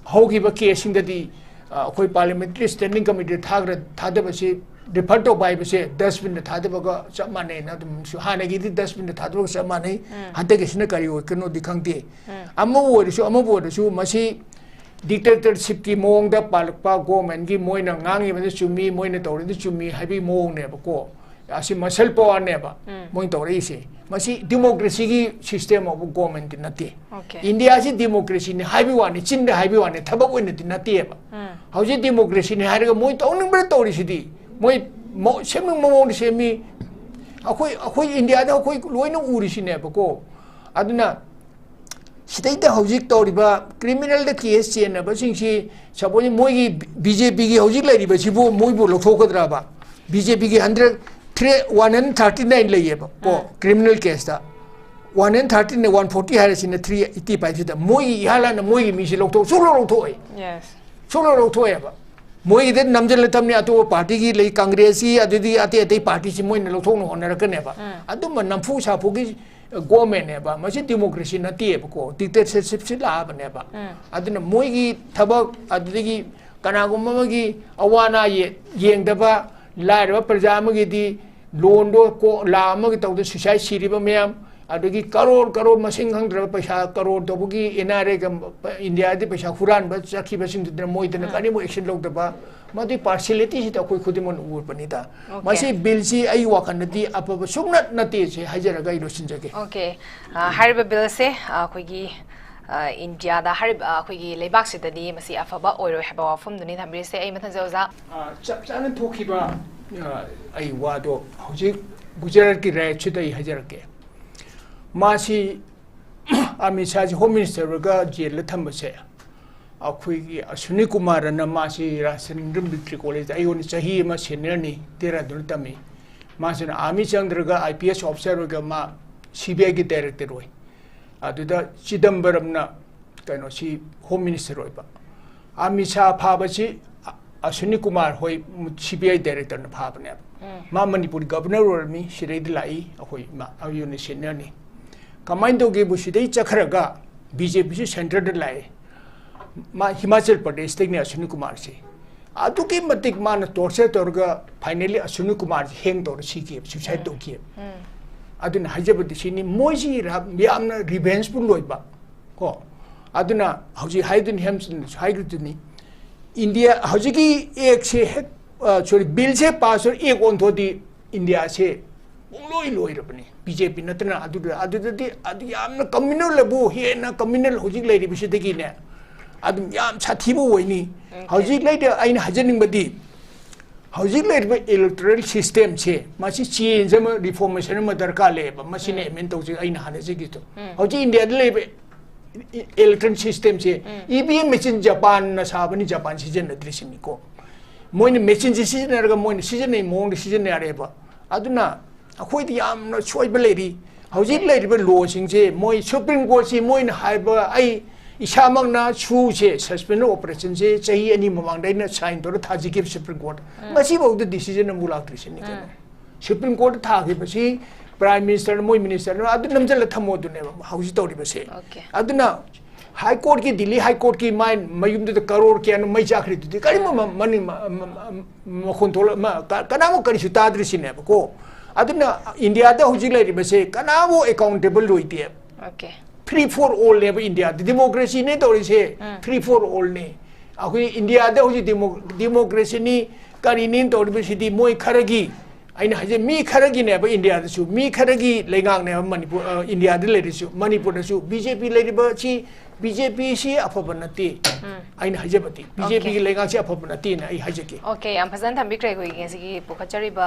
ꯍꯧꯈꯤꯕ ꯀꯦꯁꯁꯤꯡꯗꯗꯤ, ꯑ, ꯑꯩꯈꯣꯏ ꯄꯥꯔꯂꯤꯌꯥꯃꯦꯟꯇꯔꯤ ꯁ꯭ꯇꯦꯟꯗꯤꯡ ꯀꯃꯤꯇꯤꯗ ꯊꯥꯈ꯭ꯔ-, ꯊꯥꯗꯕꯁꯤ ꯔꯤꯐꯔ ꯇꯧꯕ ꯍꯥꯏꯕꯁꯦ ꯗꯁꯕꯤꯟꯗ ꯊꯥꯗꯕꯒ ꯆꯞ ꯃꯥꯟꯅꯩꯅ ꯑꯗꯨꯝꯁꯨ, ꯍꯥꯟꯅꯒꯤꯗꯤ ꯗꯁꯕꯤꯟꯗ ꯊꯥꯗꯕꯒ ꯆꯞ ꯃꯥꯟꯅꯩ꯫ ꯍꯟꯗꯛꯀꯤꯁꯤꯅ ꯀꯔꯤ ꯑꯣꯏꯔꯛꯀꯅꯣꯗꯤ ꯈꯪꯗꯦ꯫ ꯑꯃꯕꯨ ꯑꯣꯏꯔꯁꯨ ꯑꯃꯕꯨ ꯑꯣꯏꯔꯁꯨ ꯃꯁꯤ ꯗꯤꯛꯇꯦꯇꯔꯁꯤꯞꯀꯤ ꯃꯑꯣꯡꯗ ꯄꯥꯜꯂꯛꯄ, ꯒꯣꯔꯃꯦꯟꯒꯤ ꯃꯣꯏꯅ ꯉꯥꯡꯉꯤꯕꯗꯨ ꯆꯨꯝꯃꯤ, ꯃꯣꯏꯅ ꯇꯧꯔꯤꯗꯨ ꯆꯨꯝꯃꯤ ꯍꯥꯏꯕꯒꯤ ꯃꯑꯣꯡꯅꯦꯕꯀꯣ꯫ ꯑꯁꯤ ꯃꯁꯜ ꯄꯋꯥꯔꯅꯦꯕ ꯃꯣꯏꯅ ꯇꯧꯔꯛꯏꯁꯦ꯫ ꯃꯁꯤ ꯗꯤꯃꯣꯀ꯭ꯔꯦꯁꯤꯒꯤ ꯁꯤꯁꯇꯦꯝ ꯑꯣꯐ ꯒꯣꯔꯃꯦꯟꯗꯤ ꯅꯠꯇꯦ꯫ ꯑꯣꯀꯦ꯫ ꯏꯟꯗꯤꯌꯥꯁꯤ ꯗꯤꯃꯣꯀ꯭ꯔꯦꯁꯤꯅꯤ ꯍꯥꯏꯕꯒꯤ ꯋꯥꯅꯤ, ꯆꯤꯟꯗ ꯍꯥꯏꯕꯒꯤ ꯋꯥꯅꯤ, ꯊꯕꯛ ꯑꯣꯏꯅꯗꯤ ꯅꯠꯇꯦꯕ꯫ ꯍꯧꯖꯤꯛ ꯗꯤꯃꯣꯀ꯭ꯔꯦꯁꯤꯅꯤ ꯍꯥꯏꯔꯒ ꯃꯣꯏ ꯇꯧꯅꯤꯡꯕꯗ ꯇꯧꯔꯤꯁꯤꯗꯤ, ꯃꯣꯏ ꯃꯣ-, ꯁꯦꯝꯅꯤꯡꯕ ꯃꯑꯣꯡꯗ ꯁꯦꯝꯃꯤ꯫ ꯑꯩꯈꯣꯏ, ꯑꯩꯈꯣꯏ ꯏꯟꯗꯤꯌꯥꯗ ꯑꯩꯈꯣꯏ ꯂꯣꯏꯅ ꯎꯔꯤꯁꯤꯅꯦꯕꯀꯣ꯫ ꯑꯗꯨꯅ ꯁꯤꯗꯩꯗ ꯍꯧꯖꯤꯛ ꯇꯧꯔꯤꯕ ꯀ꯭ꯔꯤꯃꯤꯅꯦꯜꯗ ꯀꯦꯁ ꯆꯦꯟꯅꯕꯁꯤꯡꯁꯤ, ꯁꯄꯣꯖ ꯃꯣꯏꯒꯤ ꯕꯤ ꯖꯦ ꯄꯤꯒꯤ ꯍꯧꯖꯤꯛ ꯂꯩꯔꯤꯕꯁꯤꯕꯨ ꯃꯣꯏꯕꯨ ꯂꯧꯊꯣꯛꯀꯗ꯭ꯔꯕ? ꯕꯤ ꯖꯦ ꯄꯤꯒꯤ hundred three, one hundred thirty nine ꯂꯩꯌꯦꯕ ꯀꯣ, ꯎꯝ꯫ ꯀ꯭ꯔꯤꯃꯤꯅꯦꯜ ꯀꯦꯁꯇ꯫ One hundred thirty nine, one forty ꯍꯥꯏꯔꯁꯤꯅ ꯊ꯭ꯔꯤ ꯑꯩꯠꯇꯤ ꯐꯥꯏꯚꯁꯤꯗ ꯃꯣꯏꯒꯤ ꯏꯍꯥꯟ ꯍꯥꯟꯅ ꯃꯣꯏꯒꯤ ꯃꯤꯁꯤ ꯂꯧꯊꯣꯛ-, ꯁꯨꯡꯂꯧ ꯂꯧꯊꯣꯛꯑꯣꯏ꯫ ꯌꯦꯁ꯫ ꯁꯨꯛꯂꯧ ꯂꯧꯊꯣꯛꯑꯦꯕ꯫ ꯃꯣꯏꯒꯤꯗ ꯅꯝꯁꯤꯜꯂ ꯊꯝꯅꯤ, ꯑꯇꯣꯞꯄ ꯄꯥꯔꯇꯤꯒꯤ ꯂꯩ, ꯀꯪꯒ꯭ꯔꯦꯁꯀꯤ, ꯑꯗꯨꯗꯤ ꯑꯇꯩ ꯑꯇꯩ ꯄꯥꯔꯇꯤꯁꯤ ꯃꯣꯏꯅ ꯂꯧꯊꯣꯛꯅ ꯍꯣꯠꯅꯔꯛꯀꯅꯦꯕ꯫ ꯎꯝ꯫ ꯑꯗꯨꯝꯕ ꯅꯝꯐꯨ ꯁꯥꯐꯨꯒꯤ ꯒꯣꯃꯦꯟꯅꯦꯕ꯫ ꯃꯁꯤ ꯗꯤꯃꯣꯀ꯭ꯔꯦꯁꯤ ꯅꯠꯇꯦꯕꯀꯣ, ꯗꯤꯛꯇꯦꯇꯔꯁꯤꯞꯁꯤ ꯂꯥꯛꯑꯕꯅꯦꯕ꯫ ꯎꯝ꯫ ꯑꯗꯨꯅ ꯃꯣꯏꯒꯤ ꯊꯕꯛ, ꯑꯗꯨꯗꯒꯤ ꯀꯅꯥꯒꯨꯝꯕ ꯑꯃꯒꯤ ꯑꯋꯥ ꯑꯅꯥ ꯌꯦ-, ꯌꯦꯡꯗꯕ, ꯂꯥꯏꯔꯕ ꯄ꯭ꯔꯖꯥ ꯑꯃꯒꯤꯗꯤ ꯂꯣꯟꯗꯣ ꯀꯣ-, ꯂꯥꯈ ꯑꯃꯒꯤ ꯇꯧꯗ ꯁꯨꯏꯁꯥꯏꯗ ꯁꯤꯔꯤꯕ ꯃꯌꯥꯝ, ꯑꯗꯒꯤ ꯀꯔꯣꯔ ꯀꯔꯣꯔ ꯃꯁꯤꯡ ꯈꯪꯗ꯭ꯔꯕ ꯄꯩꯁꯥ ꯀꯔꯣꯔ ꯇꯧꯕꯒꯤ ꯑꯦꯟ ꯑꯥꯔ ꯑꯦꯒ ꯏꯟꯗꯤꯌꯥꯗꯤ ꯄꯩꯁꯥ ꯍꯨꯔꯥꯟꯕ ꯆꯠꯈꯤꯕꯁꯤꯡꯗꯨꯗꯅ ꯃꯣꯏꯗꯅ ꯎꯝ꯫ ꯀꯔꯤꯃꯨꯛ ꯑꯦꯛꯁꯟ ꯂꯧꯗꯕ, ꯃꯗꯨꯒꯤ ꯄꯥꯔꯁꯤꯌꯦꯂꯤꯇꯤꯁꯤꯗ ꯑꯩꯈꯣꯏ ꯈꯨꯗꯤꯡꯃꯛꯅ ꯎꯔꯕꯅꯤꯗ꯫ ꯑꯣꯀꯦ꯫ ꯃꯁꯤ ꯕꯤꯜꯁꯤ ꯑꯩ ꯋꯥꯈꯜꯗꯗꯤ ꯑꯐꯕ ꯁꯨꯡꯅꯠ ꯅꯠꯇꯦ ꯁꯤ ꯍꯥꯏꯖꯔꯒ ꯑꯩ ꯂꯣꯏꯁꯤꯟꯖꯒꯦ꯫ ꯑꯣꯀꯦ꯫ ꯑ, ꯍꯥꯏꯔꯤꯕ ꯕꯤꯜꯁꯦ, ꯑ, ꯑꯩꯈꯣꯏꯒꯤ, ꯑ, ꯏꯟꯗꯤꯌꯥꯗ ꯍꯥꯏꯔꯤꯕ, ꯑ, ꯑꯩꯈꯣꯏꯒꯤ ꯂꯩꯕꯥꯛꯁꯤꯗꯗꯤ ꯃꯁꯤ ꯑꯐꯕ ꯑꯣꯏꯔꯣꯏ ꯍꯥꯏꯕ ꯋꯥꯐꯝꯗꯨꯅꯤ ꯊꯝꯕꯤꯔꯤꯁꯦ꯫ ꯑꯩ ꯃꯊꯪꯁꯦ ꯑꯣꯖꯥ꯫ ꯑ, ꯆꯞ ꯆꯥꯅ ꯊꯣꯛꯈꯤꯕ, ꯑ, ꯑꯩ ꯋꯥꯗꯣ ꯍꯧꯖꯤꯛ ꯒꯨꯖꯔꯥꯠꯀꯤ ꯔꯥꯏꯠꯁꯤꯗ ꯑꯩ ꯍꯥꯏꯖꯔꯛꯀꯦ꯫ ꯃꯥꯁꯤ ꯑꯃꯤꯠ ꯁꯥꯍꯁꯤ ꯍꯣꯝ ꯃꯤꯅꯤꯁꯇꯔ ꯑꯣꯏꯔꯒ ꯖꯦꯜꯗ ꯊꯝꯕꯁꯦ, ꯑꯩꯈꯣꯏꯒꯤ ꯑꯁ꯭ꯋꯤꯅꯤ ꯀꯨꯃꯥꯔ ꯑꯅ, ꯃꯥꯁꯤ ꯔꯥꯖꯦꯟꯗ꯭ꯔ ꯃꯤꯂꯤꯇꯔꯤ ꯀꯣꯂꯦꯖꯇ ꯑꯩꯉꯣꯟꯗ ꯆꯍꯤ ꯑꯃ ꯁꯦꯅꯤꯌꯔꯅꯤ, ꯗꯦꯔꯥꯗꯨꯟꯗ ꯇꯝꯃꯤ꯫ ꯃꯥꯁꯤꯅ army ꯆꯪꯗ꯭ꯔꯒ I P S officer ꯑꯣꯏꯔꯒ ꯃꯥ ꯁꯤ ꯕꯤ ꯑꯥꯏꯒꯤ ꯗꯥꯏꯔꯦꯛꯇꯔ ꯑꯣꯏ꯫ ꯑꯗꯨꯗ ꯆꯤꯗꯝꯕꯔꯝꯅ ꯀꯩꯅꯣꯁꯤ ꯍꯣꯝ ꯃꯤꯅꯤꯁꯇꯔ ꯑꯣꯏꯕ꯫ ꯑꯃꯤꯠ ꯁꯥꯍ ꯐꯥꯕꯁꯤ ꯑ-, ꯑꯁ꯭ꯋꯤꯅꯤ ꯀꯨꯃꯥꯔ ꯍꯣꯏ ꯁꯤ ꯕꯤ ꯑꯥꯏ ꯗꯥꯏꯔꯦꯛꯇꯔꯅ ꯐꯥꯕꯅꯦꯕ꯫ ꯎꯝ꯫ ꯃꯥ ꯃꯅꯤꯄꯨꯔ ꯒꯕꯔꯅꯔ ꯑꯣꯏꯔꯝꯃꯤ, ꯁꯤꯗꯩꯗ ꯂꯥꯛꯏ, ꯑꯩꯈꯣꯏ ꯃꯥ-, ꯑꯩ ꯑꯣꯏꯅ ꯁꯦꯅꯤꯌꯔꯅꯤ꯫ ꯀꯃꯥꯏꯅ ꯇꯧꯒꯦꯕꯨ, ꯁꯤꯗꯩ ꯆꯠꯈ꯭ꯔꯒ ꯕꯤ ꯖꯦ ꯄꯤꯁꯤ ꯁꯦꯟꯇꯔꯗ ꯂꯥꯛꯑꯦ꯫ ꯃꯥ ꯍꯤꯃꯥꯆꯜ ꯄ꯭ꯔꯗꯦꯁꯇꯒꯤꯅꯦ ꯑꯁ꯭ꯋꯤꯅꯤ ꯀꯨꯃꯥꯔꯁꯦ꯫ ꯑꯗꯨꯛꯀꯤ ꯃꯇꯤꯛ ꯃꯥꯅ ꯇꯣꯔꯆꯔ ꯇꯧꯔꯒ ꯐꯥꯏꯅꯦꯜꯂꯤ ꯑꯁ꯭ꯋꯤꯅꯤ ꯀꯨꯃꯥꯔꯁꯦ ꯍꯦꯡ ꯇꯧꯔ ꯁꯤꯈꯤꯑꯕ, ꯁꯨꯏꯁꯥꯏꯗ ꯎꯝ꯫ ꯇꯧꯈꯤꯑꯕ꯫ ꯎꯝ꯫ ꯑꯗꯨꯅ ꯍꯥꯏꯖꯕꯗꯤ ꯁꯤꯅꯤ, ꯃꯣꯏꯁꯤ ꯔꯥ-, ꯌꯥꯝꯅ ꯔꯤꯚꯦꯟꯖꯐꯨꯜ ꯑꯣꯏꯕ ꯀꯣ꯫ ꯑꯗꯨꯅ ꯍꯧꯖꯤꯛ ꯍꯥꯏꯗꯨꯅꯤ, ꯍꯦꯝꯁꯟꯁꯨ ꯍꯥꯏꯈ꯭ꯔꯤꯗꯨꯅꯤ, ꯏꯟꯗꯤꯌꯥ ꯍꯧꯖꯤꯛꯀꯤ ꯑꯦꯛꯁꯦ ꯍꯦꯛ, ꯑ, ꯁꯣꯔꯤ, ꯕꯤꯜꯁꯦ ꯄꯥꯁ ꯑꯣꯏꯔ ꯑꯦꯛ ꯑꯣꯟꯊꯣꯛꯑꯗꯤ ꯏꯟꯗꯤꯌꯥꯁꯦ ꯄꯨꯡꯂꯣꯏ ꯂꯣꯏꯔꯕꯅꯤ꯫ ꯕꯤ ꯖꯦ ꯄꯤ ꯅꯠꯇꯅ ꯑꯗꯨꯗ, ꯑꯗꯨꯗꯗꯤ ꯑꯗꯨ ꯌꯥꯝꯅ ꯀꯝꯃ꯭ꯌꯨꯅꯦꯜ ꯑꯕꯨ ꯍꯦꯟꯅ ꯀꯝꯃ꯭ꯌꯨꯅꯦꯜ ꯍꯧꯖꯤꯛ ꯂꯩꯔꯤꯕꯁꯤꯗꯒꯤꯅꯦ ꯑꯗꯨꯝ ꯌꯥꯝ ꯁꯥꯊꯤꯕ ꯑꯣꯏꯅꯤ꯫ ꯎꯝ, ꯍꯧꯖꯤꯛ ꯂꯩꯔꯤ, ꯑꯩꯅ ꯍꯥꯏꯖꯅꯤꯡꯕꯗꯤ ꯍꯧꯖꯤꯛ ꯂꯩꯔꯤꯕ ꯏꯂꯦꯛꯇꯣꯔꯦꯜ ꯁꯤꯁꯇꯦꯝꯁꯦ ꯃꯁꯤ ꯆꯦꯟꯖ ꯑꯃ, ꯔꯤꯐꯣꯔꯃꯦꯁꯟ ꯑꯃ ꯗꯔꯀꯥꯔ ꯂꯩꯌꯦꯕ꯫ ꯃꯁꯤꯅ ꯎꯝ꯫ ꯑꯦꯃꯦꯟ ꯇꯧꯖꯩ ꯑꯩꯅ ꯍꯥꯟꯅ ꯍꯥꯏꯖꯈꯤꯗꯣ꯫ ꯎꯝ꯫ ꯍꯧꯖꯤꯛ ꯏꯟꯗꯤꯌꯥꯗ ꯂꯩꯔꯤꯕ ꯏ-, ꯏ-, ꯏꯂꯦꯛꯇ꯭ꯔꯣꯅꯤꯛ ꯁꯤꯁꯇꯦꯝꯁꯦ, ꯎꯝ꯫ ꯏ ꯚꯤ ꯑꯦꯝ ꯃꯦꯆꯤꯟ ꯖꯄꯥꯟꯅ ꯁꯥꯕꯅꯤ, ꯖꯄꯥꯟ ꯁꯤꯖꯤꯟꯅꯗ꯭ꯔꯤꯁꯤꯅꯤꯀꯣ꯫ ꯃꯣꯏꯅ ꯃꯦꯆꯤꯟꯁꯦ ꯁꯤꯖꯤꯟꯅꯔꯒ ꯃꯣꯏꯅ ꯁꯤꯖꯤꯟꯅꯩ ꯃꯑꯣꯡꯗ ꯁꯤꯖꯤꯟꯅꯔꯦꯕ꯫ ꯑꯗꯨꯅ ꯑꯩꯈꯣꯏꯗꯤ ꯌꯥꯝꯅ ꯁꯣꯏꯕ ꯂꯩꯔꯤ꯫ ꯍꯧꯖꯤꯛ ꯂꯩꯔꯤꯕ ꯂꯣꯁꯤꯡꯁꯦ ꯃꯣꯏ ꯁꯨꯄ꯭ꯔꯤꯝ ꯀꯣꯔꯠꯁꯤ ꯃꯣꯏꯅ ꯍꯥꯏꯕ ꯑꯩ ꯏꯁꯥꯃꯛꯅ ꯁꯨꯁꯦ, suspension operationꯁꯦ ꯆꯍꯤ ꯑꯅꯤ ꯃꯃꯥꯡꯗ ꯑꯩꯅ sign ꯇꯧꯔ ꯊꯥꯖꯈꯤꯕ Supreme Court꯫ ꯉꯁꯤꯐꯥꯎꯗ decision ꯑꯃꯨꯛ ꯂꯥꯛꯇ꯭ꯔꯤꯁꯤꯅꯤ ꯀꯩꯅꯣ꯫ Supreme Court ꯊꯥꯈꯤꯕꯁꯤ Prime Ministerꯅ, ꯃꯣꯏ ministerꯅ ꯑꯗꯨ ꯅꯝꯁꯤꯜꯂ ꯊꯝꯃꯣ ꯑꯗꯨꯅꯦꯕ ꯍꯧꯖꯤꯛ ꯇꯧꯔꯤꯕꯁꯦ꯫ Okay. ꯑꯗꯨꯅ High Courtꯀꯤ, Delhi High Courtꯀꯤ ꯃꯥꯏ ꯃꯌꯨꯝꯗꯨꯗ ꯀꯔꯣꯔ ꯀꯌꯥꯅꯣ ꯃꯩ ꯆꯥꯛꯈ꯭ꯔꯤꯗꯨꯗꯤ ꯀꯔꯤꯝ ꯃ-, ꯃꯅꯤꯡ ꯃ-, ꯃ-, ꯃ-, ꯃꯈꯣꯟ ꯊꯣꯛꯂ-, ꯃ-, ꯀ-, ꯀꯅꯥꯃꯨꯛ ꯀꯔꯤꯁꯨ ꯇꯥꯗ꯭ꯔꯤꯁꯤꯅꯦꯕꯀꯣ꯫ ꯑꯗꯨꯅ Indiaꯗ ꯍꯧꯖꯤꯛ ꯂꯩꯔꯤꯕꯁꯦ ꯀꯅꯥꯕꯨ accountable ꯑꯣꯏꯗꯦ꯫ Okay. Free for all ꯅꯦꯕ Indiaꯗ꯫ Democracyꯅꯦ ꯇꯧꯔꯤꯁꯦ, free for all ꯅꯦ꯫ ꯑꯩꯈꯣꯏ Indiaꯗ ꯍꯧꯖꯤꯛ demo-, democracyꯅꯤ, ꯀꯔꯤꯅꯤ ꯇꯧꯔꯤꯕꯁꯤꯗꯤ ꯃꯣꯏ ꯈꯔꯒꯤ, ꯑꯩꯅ ꯍꯥꯏꯖꯩ, ꯃꯤ ꯈꯔꯒꯤꯅꯦꯕ Indiaꯗꯁꯨ, ꯃꯤ ꯈꯔꯒꯤ ꯂꯩꯉꯥꯛꯅꯦꯕ ꯃꯅꯤꯄꯨꯔ, ꯑ, Indiaꯗ ꯂꯩꯔꯤꯁꯨ꯫ ꯃꯅꯤꯄꯨꯔꯗꯁꯨ BJP ꯂꯩꯔꯤꯕꯁꯤ, BJPꯁꯤ ꯑꯐꯕ ꯅꯠꯇꯦ꯫ ꯑꯩꯅ ꯍꯥꯏꯖꯕꯗꯤ, BJPꯒꯤ ꯂꯩꯉꯥꯛꯁꯤ ꯑꯐꯕ ꯅꯠꯇꯦꯅ ꯑꯩ ꯍꯥꯏꯖꯒꯦ꯫ Okay, ꯌꯥꯝ ꯐꯖꯅ ꯊꯝꯕꯤꯈ꯭ꯔꯦ ꯑꯩꯈꯣꯏꯒꯤ ꯉꯁꯤꯒꯤ ꯄꯨꯈꯠꯆꯔꯤꯕ